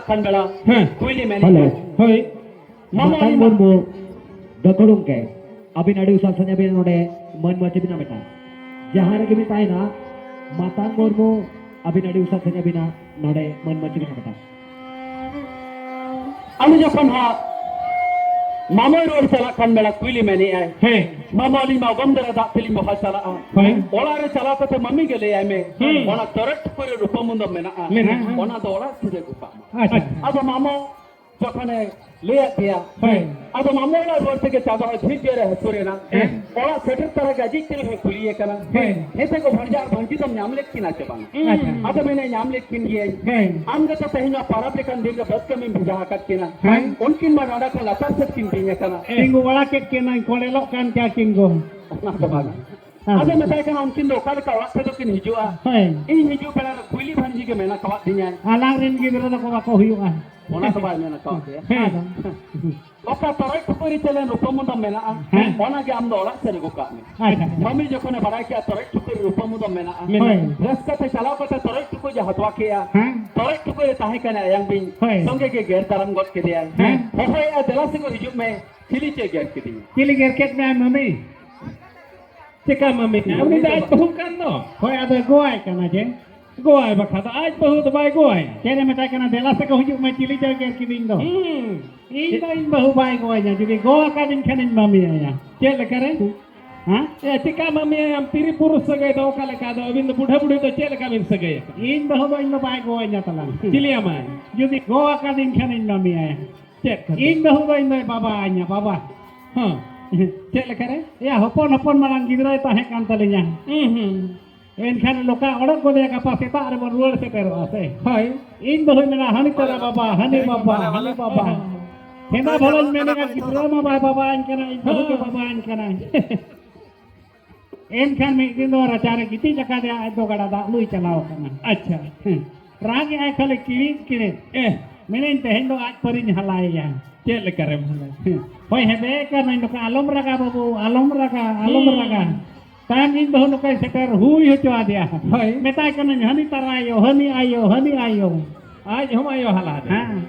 ᱠᱷᱟᱱ ᱵᱮᱲᱟ ᱦᱮᱸ᱾ ᱠᱩᱭᱞᱤ ᱢᱮᱱᱮᱜᱼᱟ᱾ ᱦᱮᱞᱳ᱾ ᱦᱳᱭ᱾ ᱢᱟᱢᱚ ᱢᱟᱛᱟᱝ ᱟᱹᱞᱤᱧ ᱢᱟ ᱢᱩᱨᱢᱩ, ᱜᱟᱹᱠᱷᱩᱲ ᱜᱚᱢᱠᱮ, ᱟᱹᱵᱤᱱ ᱟᱹᱰᱤ ᱩᱥᱟᱹᱨᱟ ᱥᱟᱺᱜᱤᱧ ᱟᱹᱵᱤᱱ ᱱᱚᱰᱮ ᱢᱟᱹᱱ ᱢᱟᱹᱪᱤ ᱵᱮᱱᱟᱣ ᱢᱮᱴᱟᱜ᱾ ᱡᱟᱦᱟᱸ ᱨᱮᱜᱮ ᱵᱤᱱ ᱛᱟᱦᱮᱱᱟ, ᱢᱟᱛᱟᱝ ᱢᱩᱨᱢᱩ, ᱟᱹᱵᱤᱱ ᱟᱹᱰᱤ ᱩᱥᱟᱹᱨᱟ ᱥᱟᱺᱜᱤᱧ ᱟᱹᱵᱤᱱᱟ ᱱᱚᱰᱮ ᱢᱟᱹᱱ ᱢᱟᱹᱪᱤ ᱵᱮᱱᱟᱣ ᱢᱮᱴᱟᱜ᱾ ᱟᱞᱮ ᱡᱚᱠᱷᱚᱱ ᱦᱟᱸᱜ ᱢᱟᱢᱚᱭ ᱨᱩᱣᱟᱹᱲ ᱪᱟᱞᱟᱜ ᱠᱷᱟᱱ ᱵᱮᱲᱟ ᱠᱩᱭᱞᱤ ᱢᱮᱱᱮᱜᱼᱟᱭ, ᱦᱮᱸ᱾ ᱢᱟᱢᱚ ᱟᱹᱞᱤᱧ ᱢᱟ ᱚᱜᱚᱢ ᱫᱟᱨᱟ ᱫᱟᱜ ᱛᱮᱞᱤᱧ ᱵᱚᱦᱟ ᱪᱟᱞᱟᱜᱼᱟ᱾ ᱦᱮᱸ᱾ ᱚᱲᱟᱜ ᱨᱮ ᱪᱟᱞᱟᱣ ᱠᱟᱛᱮ ᱢᱟᱹᱢᱤ ᱜᱮ ᱞᱟᱹᱭᱟᱭ ᱢᱮ, ᱦᱮᱸ᱾ ᱚᱱᱟ ᱛᱚᱨᱚᱡ ᱴᱩᱠᱩᱡ ᱨᱮ ᱨᱩᱯᱟᱹ ᱢᱩᱫᱟᱹᱢ ᱢᱮᱱᱟᱜᱼᱟ, ᱢᱮᱱᱟᱜᱼᱟ᱾ ᱚᱱᱟ ᱫᱚ ᱚᱲᱟᱜ ᱥᱮᱫ ᱨᱮ ᱟᱹᱜᱩ ᱠᱟᱜ ᱢᱮ᱾ ᱟᱪᱪᱷᱟ᱾ ᱟᱫᱚ ᱢᱟᱢᱚ ᱡᱚᱠᱷᱚᱱᱮ ᱞᱟᱹᱭᱟᱫ ᱯᱮᱭᱟ, ᱦᱳᱭ᱾ ᱟᱫᱚ ᱢᱟᱢᱚ ᱚᱲᱟᱜ ᱨᱩᱣᱟᱹᱲ ᱛᱮᱜᱮ ᱪᱟᱸᱫᱚ ᱦᱚᱸ ᱡᱷᱤᱨ ᱡᱷᱤᱨ ᱮ ᱦᱟᱹᱥᱩᱨ ᱮᱱᱟ᱾ ᱦᱮᱸ᱾ ᱚᱲᱟᱜ ᱥᱮᱴᱮᱨ ᱛᱚᱨᱟ ᱜᱮ ᱟᱡᱤᱡ ᱛᱤᱨᱤ ᱦᱚᱸᱭ ᱠᱩᱞᱤᱭᱮ ᱠᱟᱱᱟ᱾ ᱦᱮᱸ᱾ ᱦᱮᱸ ᱛᱮ ᱜᱚ ᱵᱷᱟᱹᱱᱡᱟᱜ ᱵᱷᱟᱹᱱᱡᱤ ᱫᱚᱢ ᱧᱟᱢ ᱞᱮᱫ ᱠᱤᱱᱟ ᱪᱮ ᱵᱟᱝ? ᱟᱪᱪᱷᱟ᱾ ᱟᱫᱚ ᱢᱮᱱᱮ ᱧᱟᱢ ᱞᱮᱫ ᱠᱤᱱ ᱜᱤᱭᱟᱹᱧ᱾ ᱦᱮᱸ᱾ ᱟᱢ ᱜᱮᱛᱚ ᱛᱮᱦᱮᱧ ᱢᱟ ᱯᱟᱨᱟᱵᱽ ᱞᱮᱠᱟᱱ ᱫᱤᱱ ᱨᱮ ᱵᱟᱹᱫᱽ ᱠᱟᱹᱢᱤᱢ ᱵᱷᱮᱡᱟ ᱟᱠᱟᱫ ᱠᱤᱱᱟ᱾ ᱦᱮᱸ᱾ ᱩᱱᱠᱤᱱ ᱢᱟ ᱰᱟᱸᱰᱟ ᱠᱷᱚᱱ ᱞᱟᱛᱟᱨ ᱥᱮᱫ ᱠᱤᱱ ᱵᱤᱧ ᱟᱠᱟᱱᱟ᱾ ᱛᱤᱸᱜᱩ ᱵᱟᱲᱟ ᱠᱮᱫ ᱠᱤᱱᱟᱹᱧ, ᱠᱚᱸᱰᱮᱞᱚᱜ ᱠᱟᱱ ᱠᱤᱱ ᱜᱚ᱾ ᱚᱱᱟ ᱫᱚ ᱵᱟᱝ᱾ ᱦᱮᱸ᱾ ᱟᱫᱚ ᱢᱮᱛᱟᱭ ᱠᱟᱱᱟ, ᱩᱱᱠᱤᱱ ᱫᱚ ᱚᱠᱟ ᱞᱮᱠᱟ ᱚᱲᱟᱜ ᱛᱮᱫᱚ ᱠᱤᱱ ᱦᱤᱡᱩᱜᱼᱟ? ᱦᱮᱸ᱾ ᱤᱧ ᱦᱤᱡᱩᱜ ᱵᱮᱲᱟ ᱨᱮ ᱠᱩᱭᱞᱤ ᱵᱷᱟᱹᱱᱡᱤ ᱜᱮ ᱢᱮᱱᱟ ᱠᱟᱣᱟᱫ ᱫᱤᱧᱟᱭ᱾ ᱟᱞᱟᱝ ᱨᱮᱱ ᱜᱤᱫᱽᱨᱟᱹ ᱫᱚᱠᱚ ᱵᱟᱠᱚ ᱦᱩᱭᱩᱜᱼᱟ᱾ ᱚᱱᱟ ᱫᱚ ᱵᱟᱭ ᱢᱮᱱ ᱠᱟᱣᱟᱫ ᱯᱮᱭᱟ᱾ ᱦᱮᱸ᱾ ᱚᱠᱟ ᱛᱚᱨᱚᱡ ᱴᱩᱠᱩᱡ ᱨᱮ ᱪᱮᱞᱮ ᱨᱩᱯᱟᱹ ᱢᱩᱫᱟᱹᱢ ᱢᱮᱱᱟᱜᱼᱟ, ᱦᱮᱸ᱾ ᱚᱱᱟ ᱜᱮ ᱟᱢ ᱫᱚ ᱚᱲᱟᱜ ᱥᱮᱫ ᱨᱮ ᱟᱹᱜᱩ ᱠᱟᱜ ᱢᱮ᱾ ᱟᱪᱪᱷᱟ᱾ ᱢᱟᱹᱢᱤ ᱡᱚᱠᱷᱚᱱᱮ ᱵᱟᱲᱟᱭ ᱠᱮᱜᱼᱟ ᱛᱚᱨᱚᱡ ᱴᱩᱠᱩᱡ ᱨᱮ ᱨᱩᱯᱟᱹ ᱢᱩᱫᱟᱹᱢ ᱢᱮᱱᱟᱜᱼᱟ, ᱦᱳᱭ᱾ ᱨᱟᱹᱥᱠᱟᱹ ᱛᱮ ᱪᱟᱞᱟᱣ ᱠᱟᱛᱮ ᱛᱚᱨᱚᱡ ᱴᱩᱠᱩᱡ ᱮ ᱦᱟᱛᱣᱟ ᱠᱮᱜᱼᱟ᱾ ᱦᱮᱸ᱾ ᱛᱚᱨᱚᱡ ᱴᱩᱠᱩᱡ ᱨᱮ ᱛᱟᱦᱮᱸ ᱠᱟᱱᱟ ᱟᱭᱟᱝ ᱵᱤᱧ, ᱦᱳᱭ᱾ ᱥᱚᱸᱜᱮ ᱜᱮ ᱜᱮᱨ ᱫᱟᱨᱟᱢ ᱜᱚᱫ ᱠᱮᱫᱮᱭᱟᱭ᱾ ᱦᱮᱸ᱾ ᱦᱚᱦᱚᱭᱮᱜᱼᱟ, "ᱫᱮᱞᱟ ᱥᱮ ᱜᱚ ᱦᱤᱡᱩᱜ ᱢᱮ, ᱪᱤᱞᱤ ᱪᱚᱭ ᱜᱮᱨ ᱠᱤᱫᱤᱧᱟ?" ᱪᱤᱞᱤ ᱜᱮᱨ ᱠᱮᱫ ᱢᱮᱭᱟᱭ ᱢᱟᱹᱢᱤ? ᱪᱮᱠᱟ ᱢᱟᱹᱢᱤ? ᱩᱱᱤ ᱫᱚ ᱟᱡ ᱵᱟᱹᱦᱩ ᱠᱟᱱ ᱫᱚ᱾ ᱦᱳᱭ, ᱟᱫᱚᱭ ᱜᱚᱣᱟᱭ ᱠᱟᱱᱟ ᱡᱮ᱾ ᱜᱚᱣᱟᱭ ᱵᱟᱠᱷᱟᱱ ᱫᱚ ᱟᱡ ᱵᱟᱹᱦᱩ ᱫᱚ ᱵᱟᱭ ᱜᱚᱣᱟᱭᱟ᱾ ᱪᱮᱫ ᱮ ᱢᱮᱛᱟᱭ ᱠᱟᱱᱟ, "ᱫᱮᱞᱟ ᱥᱮ ᱠᱚ ᱦᱤᱡᱩᱜ ᱢᱮ, ᱪᱤᱞᱤ ᱪᱚᱭ ᱜᱮᱨ ᱠᱤᱫᱤᱧ ᱫᱚ?" ᱦᱩᱸ, ᱤᱧ ᱫᱚ ᱤᱧ ᱵᱟᱹᱦᱩ ᱵᱟᱭ ᱜᱚᱣᱟᱧᱟ, ᱡᱩᱫᱤ ᱜᱚᱣ ᱟᱠᱟᱫᱤᱧ ᱠᱷᱟᱱᱤᱧ ᱢᱟᱢᱤ ᱟᱭᱟ᱾ ᱪᱮᱫ ᱞᱮᱠᱟ ᱨᱮ? ᱦᱮᱸ? ᱮ, ᱪᱮᱠᱟ ᱢᱟᱢᱤ ᱟᱭᱟᱢ? ᱛᱤᱨᱤ ᱯᱩᱨᱩᱥ ᱥᱟᱹᱜᱟᱹᱭ ᱫᱚ ᱚᱠᱟ ᱞᱮᱠᱟ ᱫᱚ? ᱟᱹᱵᱤᱱ ᱫᱚ ᱵᱩᱰᱷᱟᱹ ᱵᱩᱰᱷᱤ ᱫᱚ ᱪᱮᱫ ᱞᱮᱠᱟ ᱵᱤᱱ ᱥᱟᱹᱜᱟᱹᱭ ᱟᱠᱟᱱᱟ? ᱤᱧ ᱵᱟᱹᱦᱩ ᱫᱚ ᱤᱧ ᱫᱚ ᱵᱟᱭ ᱜᱚᱣᱟᱧᱟ ᱛᱟᱞᱟᱝ᱾ ᱪᱤᱞᱤ ᱟᱢᱟᱭ? ᱡᱩᱫᱤ ᱜᱚᱣ ᱟᱠᱟᱫᱤᱧ ᱠᱷᱟᱱᱤᱧ ᱢᱟᱢᱤ ᱟᱭᱟ᱾ ᱪᱮᱫ ᱠᱷᱟᱹᱛᱤᱨ? ᱤᱧ ᱵᱟᱹᱦᱩ ᱫᱚ ᱤᱧ ᱫᱚᱭ ᱵᱟᱵᱟ ᱟᱹᱧᱟ, ᱵᱟᱵᱟ᱾ ᱦᱚᱸ᱾ ᱪᱮᱫ ᱞᱮᱠᱟ ᱨᱮ? ᱮᱭᱟ, ᱦᱚᱯᱚᱱ ᱦᱚᱯᱚᱱ ᱢᱟᱲᱟᱝ ᱜᱤᱫᱽᱨᱟᱹᱭ ᱛᱟᱦᱮᱸ ᱠᱟᱱ ᱛᱟᱹᱞᱤᱧᱟ᱾ ᱦᱩᱸ, ᱦᱩᱸ᱾ ᱮᱱᱠᱷᱟᱱ ᱱᱚᱝᱠᱟ ᱚᱰᱚᱠ ᱜᱚᱫᱮᱭᱟ, ᱜᱟᱯᱟ ᱥᱮᱛᱟᱜ ᱨᱮᱵᱚᱱ ᱨᱩᱣᱟᱹᱲ ᱥᱮᱴᱮᱨᱚᱜᱼᱟ ᱥᱮ᱾ ᱦᱳᱭ᱾ ᱤᱧ ᱵᱟᱹᱦᱩᱭ ᱢᱮᱱᱟ, "ᱦᱟᱹᱱᱤ ᱛᱟᱨᱟ ᱵᱟᱵᱟ, ᱦᱟᱹᱱᱤ ᱵᱟᱵᱟ, ᱦᱟᱹᱱᱤ ᱵᱟᱵᱟ᱾" ᱦᱮᱸᱫᱟ ᱵᱷᱚᱞᱚᱧ ᱢᱮᱱᱮᱫᱼᱟ, ᱜᱤᱫᱽᱨᱟᱹ ᱢᱟ ᱵᱟᱭ ᱵᱟᱵᱟ ᱟᱹᱧ ᱠᱟᱱᱟ, ᱤᱧ ᱵᱟᱹᱦᱩ ᱜᱮ ᱵᱟᱵᱟ ᱟᱹᱧ ᱠᱟᱱᱟᱭ᱾ ᱮᱱᱠᱷᱟᱱ ᱢᱤᱫ ᱫᱤᱱ ᱫᱚ ᱨᱟᱪᱟ ᱨᱮ ᱜᱤᱛᱤᱡ ᱟᱠᱟᱫᱮᱭᱟ, ᱟᱡ ᱫᱚ ᱜᱟᱰᱟ ᱫᱟᱜ ᱞᱩᱭ ᱪᱟᱞᱟᱣ ᱟᱠᱟᱱᱟ᱾ ᱟᱪᱪᱷᱟ᱾ ᱦᱮᱸ᱾ ᱨᱟᱜ ᱮᱫᱟᱭ ᱠᱷᱟᱹᱞᱤ ᱠᱤᱲᱤᱫ ᱠᱤᱲᱤᱫ᱾ ᱮ᱾ ᱢᱮᱱᱮᱧ, "ᱛᱮᱦᱮᱧ ᱫᱚ ᱟᱡ ᱯᱟᱹᱨᱤᱧ ᱦᱟᱞᱟᱭᱮᱭᱟ᱾" ᱪᱮᱫ ᱞᱮᱠᱟ ᱨᱮᱢ ᱦᱟᱞᱟᱭ? ᱦᱮᱸ᱾ ᱦᱳᱭ, ᱦᱮᱸᱫᱮ ᱠᱟᱹᱱᱟᱹᱧ ᱱᱚᱝᱠᱟ, "ᱟᱞᱚᱢ ᱨᱟᱜᱟ ᱵᱟᱹᱵᱩ, ᱟᱞᱚᱢ ᱨᱟᱜᱟ, ᱟᱞᱚᱢ ᱦᱩᱸ᱾ ᱨᱟᱜᱟ᱾" ᱛᱟᱭᱚᱢ ᱤᱧ ᱵᱟᱹᱦᱩ ᱱᱚᱝᱠᱟᱭ ᱥᱮᱴᱮᱨ ᱦᱩᱭ ᱦᱚᱪᱚ ᱟᱫᱮᱭᱟ᱾ ᱦᱳᱭ᱾ ᱢᱮᱛᱟᱭ ᱠᱟᱹᱱᱟᱹᱧ, "ᱦᱟᱹᱱᱤ ᱛᱟᱨᱟ ᱟᱭᱳ, ᱦᱟᱹᱱᱤ ᱟᱭᱳ, ᱦᱟᱹᱱᱤ ᱟᱭᱳ᱾" ᱟᱡ ᱦᱚᱸ ᱟᱭᱳ ᱦᱟᱞᱟ ᱨᱮ᱾ ᱦᱮᱸ᱾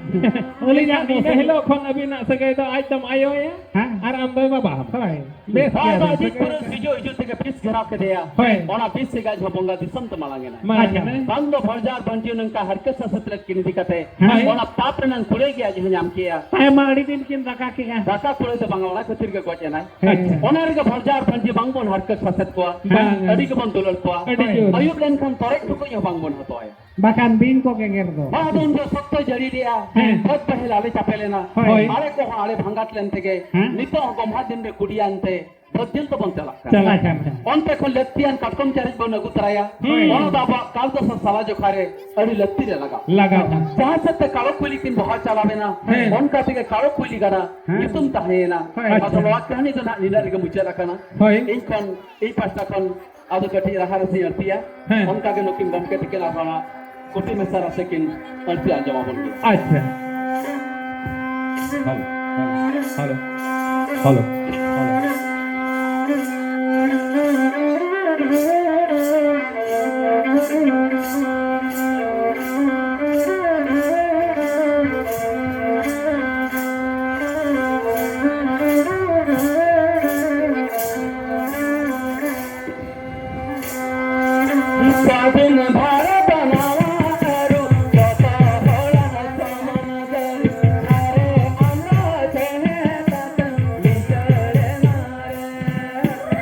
ᱩᱱᱤ ᱤᱱᱟᱹ ᱡᱟᱦᱟᱸ ᱤᱱᱟᱹ ᱫᱚᱥᱮ ᱦᱤᱞᱳᱜ ᱠᱷᱚᱱ ᱟᱹᱵᱤᱱᱟᱜ ᱥᱟᱹᱜᱟᱹᱭ ᱫᱚ ᱟᱡ ᱫᱚᱢ ᱟᱭᱳᱭᱟ᱾ ᱦᱮᱸ᱾ ᱟᱨ ᱟᱢ ᱫᱚᱭ ᱵᱟᱵᱟ ᱟᱢ᱾ ᱦᱳᱭ᱾ ᱵᱮᱥ ᱦᱳᱭ, ᱜᱮᱭᱟ ᱟᱫᱚ ᱵᱮᱥ ᱟᱡᱤᱡ ᱜᱮᱭᱟ᱾ ᱯᱩᱨᱟᱹ ᱦᱤᱡᱩᱜ ᱦᱤᱡᱩᱜ ᱛᱮᱜᱮ ᱯᱤᱥ ᱜᱷᱮᱨᱟᱣ ᱠᱮᱫᱮᱭᱟ᱾ ᱦᱳᱭ᱾ ᱚᱱᱟ ᱯᱤᱥ ᱥᱮᱜᱟᱡ ᱦᱚᱸ ᱵᱚᱸᱜᱟ ᱫᱤᱥᱚᱢ ᱛᱮ ᱢᱟᱲᱟᱝ ᱮᱱᱟᱭ᱾ ᱢᱟᱲᱟᱝ ᱟᱪᱪᱷᱟ᱾ ᱮᱱᱟᱭ᱾ ᱵᱟᱝ ᱫᱚ ᱵᱷᱚᱲᱡᱟᱨ ᱵᱷᱟᱹᱱᱡᱤ ᱱᱚᱝᱠᱟ ᱦᱟᱨᱠᱮᱛ ᱥᱟᱥᱮᱛ ᱨᱮ ᱠᱤᱱ ᱤᱫᱤ ᱠᱟᱛᱮ ᱦᱳᱭ᱾ ᱚᱱᱟ ᱯᱟᱯ ᱨᱮᱱᱟᱝ ᱠᱩᱲᱟᱹᱭ ᱜᱮ ᱟᱡ ᱦᱚᱸ ᱧᱟᱢ ᱠᱮᱜᱼᱟ᱾ ᱛᱟᱭᱢᱟ ᱟᱹᱰᱤ ᱫᱤᱱ ᱠᱤᱱ ᱫᱟᱠᱟ ᱠᱮᱜᱼᱟ᱾ ᱫᱟᱠᱟ ᱠᱩᱲᱟᱹᱭ ᱫᱚ ᱵᱟᱝᱟ, ᱚᱱᱟ ᱠᱷᱟᱹᱛᱤᱨ ᱜᱮ ᱜᱚᱡ ᱮᱱᱟᱭ᱾ ᱟᱪᱪᱷᱟ᱾ ᱚᱱᱟ ᱨᱮᱜᱮ ᱵᱷᱚᱲᱡᱟᱨ ᱵᱷᱟᱹᱱᱡᱤ ᱵᱟᱝᱵᱚᱱ ᱦᱟᱨᱠᱮᱛ ᱥᱟᱥᱮᱛ ᱠᱚᱣᱟ᱾ ᱵᱟᱝ᱾ ᱟᱹᱰᱤ ᱜᱮᱵᱚᱱ ᱫᱩᱞᱟᱹᱲ ᱠᱚᱣᱟ᱾ ᱟᱹᱰᱤ ᱡᱳᱨ᱾ ᱟᱹᱭᱩᱵ ᱞᱮᱱᱠᱷᱟᱱ ᱛᱚᱨᱚᱡ ᱴᱩᱠᱩᱡ ᱦᱚᱸ ᱵᱟᱝᱵᱚᱱ ᱦᱟᱛᱟᱣᱟᱭᱟ᱾ ᱵᱟᱠᱷᱟᱱ ᱵᱤᱧ ᱠᱚ ᱜᱮᱜᱮᱨ ᱫᱚ᱾ ᱵᱟᱝ, ᱟᱫᱚ ᱩᱱ ᱫᱚ ᱥᱚᱠᱛᱚᱭ ᱡᱟᱹᱲᱤ ᱞᱮᱜᱼᱟ᱾ ᱦᱮᱸ᱾ ᱵᱟᱹᱫᱽ ᱯᱟᱹᱦᱤᱞ ᱟᱞᱮ ᱪᱟᱯᱮ ᱞᱮᱱᱟ᱾ ᱦᱳᱭ᱾ ᱟᱲᱮ ᱠᱚᱦᱚᱸ ᱟᱲᱮ ᱵᱷᱟᱸᱜᱟᱴ ᱞᱮᱱ ᱛᱮᱜᱮ ᱦᱮᱸ᱾ ᱱᱤᱛᱚᱜ ᱦᱚᱸ ᱜᱚᱢᱦᱟ ᱫᱤᱱ ᱨᱮ ᱠᱩᱰᱤᱭᱟᱱ ᱛᱮ ᱵᱟᱹᱫᱽ ᱡᱤᱞ ᱫᱚᱵᱚᱱ ᱪᱟᱞᱟᱜ ᱠᱟᱱᱟ᱾ ᱪᱟᱞᱟᱜ ᱠᱟᱱᱟ᱾ ᱚᱱᱛᱮ ᱠᱷᱚᱱ ᱞᱟᱹᱠᱛᱤᱭᱟᱱ ᱠᱟᱴᱠᱚᱢ ᱪᱟᱨᱮᱡ ᱵᱚᱱ ᱟᱹᱜᱩ ᱛᱚᱨᱟᱭᱟ᱾ ᱦᱳᱭ᱾ ᱚᱱᱟ ᱫᱚ ᱟᱵᱚᱣᱟᱜ ᱠᱟᱞ ᱫᱚᱥᱟ ᱥᱟᱞᱟ ᱡᱚᱠᱷᱟ ᱨᱮ ᱟᱹᱰᱤ ᱞᱟᱹᱠᱛᱤ ᱨᱮ ᱞᱟᱜᱟᱜᱼᱟ᱾ ᱞᱟᱜᱟᱜᱼᱟ᱾ ᱡᱟᱦᱟᱸ ᱥᱮᱫ ᱛᱮ ᱠᱟᱲᱚ ᱠᱩᱭᱞᱤ ᱠᱤᱱ ᱵᱚᱦᱟ ᱪᱟᱞᱟᱣ ᱮᱱᱟ, ᱦᱮᱸ᱾ ᱚᱱᱠᱟ ᱛᱮᱜᱮ ᱠᱟᱲᱚ ᱠᱩᱭᱞᱤ ᱜᱟᱰᱟ ᱦᱮᱸ᱾ ᱧᱩᱛᱩᱢ ᱛᱟᱦᱮᱸᱭᱮᱱᱟ᱾ ᱦᱳᱭ᱾ ᱟᱫᱚ ᱟᱪᱪᱷᱟ᱾ ᱱᱚᱣᱟ ᱠᱟᱹᱦᱱᱤ ᱫᱚ ᱱᱟᱦᱟᱜ ᱱᱤᱱᱟᱹᱜ ᱨᱮᱜᱮ ᱢᱩᱪᱟᱹᱫ ᱟᱠᱟᱱᱟ᱾ ᱦᱳᱭ᱾ ᱤᱧ ᱠᱷᱚᱱ, ᱤᱧ ᱯᱟᱦᱴᱟ ᱠᱷᱚᱱ ᱟᱫᱚ ᱠᱟᱹᱴᱤᱡ ᱨᱟᱦᱟ ᱨᱟᱹᱥᱤᱧ ᱟᱹᱲᱛᱤᱭᱟ᱾ ᱦᱮᱸ᱾ ᱚᱱᱠᱟ ᱜᱮ ᱱᱩᱠᱤᱱ ᱜᱚᱢᱠᱮ ᱛᱤᱠᱤᱱ ᱟᱨᱦᱚᱸ ᱠᱩᱴᱤ ᱢᱮᱥᱟ ᱨᱟᱥᱮ ᱠᱤᱱ ᱟᱹᱲᱛᱤ ᱟᱸᱡᱚᱢ ᱟᱵᱚᱱ ᱜᱮ᱾ ᱟᱪᱪᱷᱟ᱾ Hello, hello, hello, hello. ᱥᱟᱹᱫᱷᱤᱱ ᱵᱷᱟᱨᱚᱛ ᱱᱟᱣᱟ ᱟᱹᱨᱩ ᱡᱚᱛᱚ ᱦᱚᱲᱟᱜ ᱥᱚᱢᱟᱱ ᱟᱹᱨᱩ ᱟᱨᱮ ᱟᱢᱨᱟ ᱪᱮᱬᱮ ᱛᱟᱛᱮ ᱢᱤᱫᱟᱹᱲ ᱮᱱᱟ ᱨᱮ᱾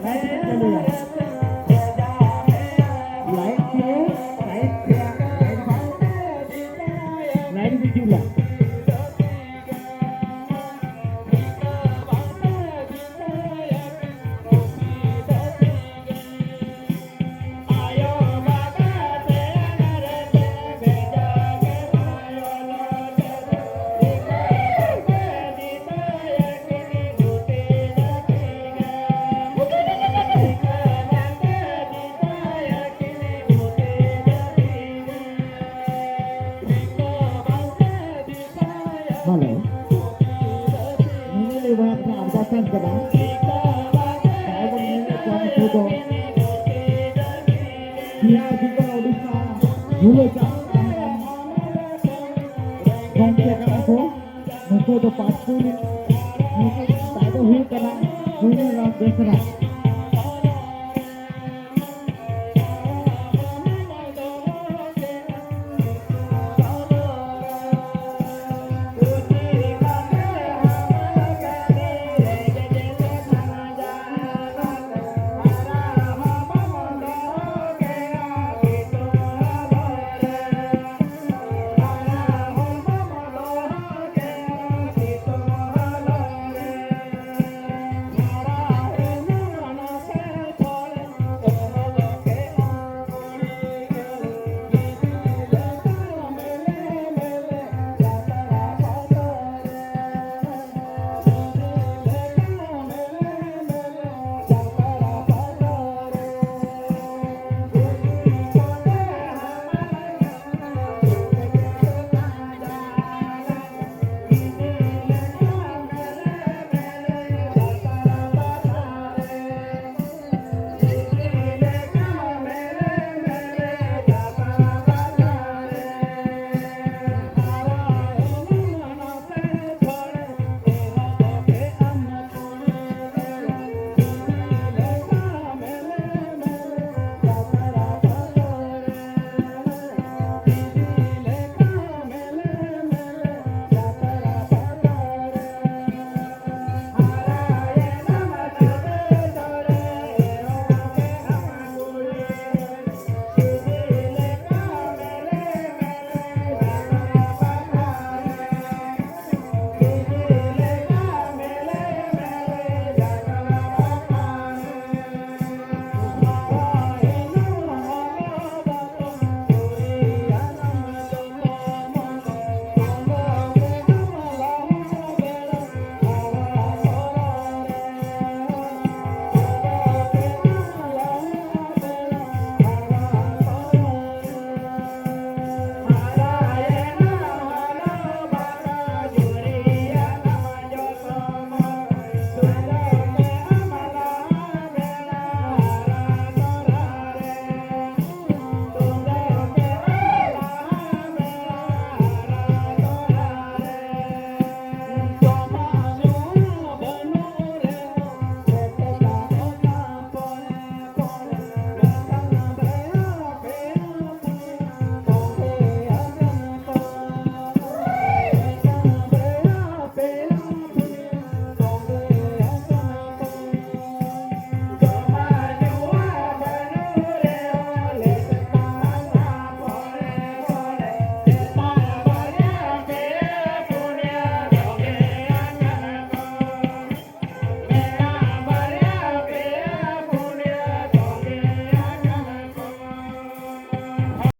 ᱞᱟᱭᱤᱴ ᱪᱟᱹᱞᱩᱭᱟ᱾ ᱞᱟᱭᱤᱴ ᱪᱟᱹᱞᱩ, ᱞᱟᱭᱤᱴ ᱪᱟᱹᱞᱩ, ᱞᱟᱭᱤᱴ ᱵᱟᱝ, ᱞᱟᱭᱤᱴ ᱵᱤᱡᱩᱞᱟ᱾ ᱦᱮᱞᱳ᱾ ᱱᱤᱭᱟᱹ ᱞᱮᱵᱟᱨ ᱨᱮᱱᱟᱜ ᱟᱨᱡᱟᱣ ᱛᱟᱦᱮᱱ ᱠᱟᱱᱟ᱾ ᱡᱟᱦᱟᱸᱭ ᱵᱚᱱ ᱧᱮᱞᱮᱫ ᱠᱚᱣᱟ ᱱᱩᱠᱩ ᱫᱚ ᱵᱤᱦᱟᱨ, ᱵᱮᱝᱜᱚᱞ, ᱳᱰᱤᱥᱟ, ᱢᱩᱞᱟᱹ ᱪᱟᱥ ᱜᱚᱢᱠᱮ ᱠᱟᱱᱟ ᱠᱚ᱾ ᱱᱩᱠᱩ ᱫᱚ ᱯᱟᱸᱪ ᱠᱩᱲᱤ, ᱱᱩᱠᱩ ᱫᱚ ᱦᱩᱭᱩᱜ ᱠᱟᱱᱟ ᱥᱩᱱᱤᱞ ᱨᱟᱢ ᱵᱮᱥᱨᱟ᱾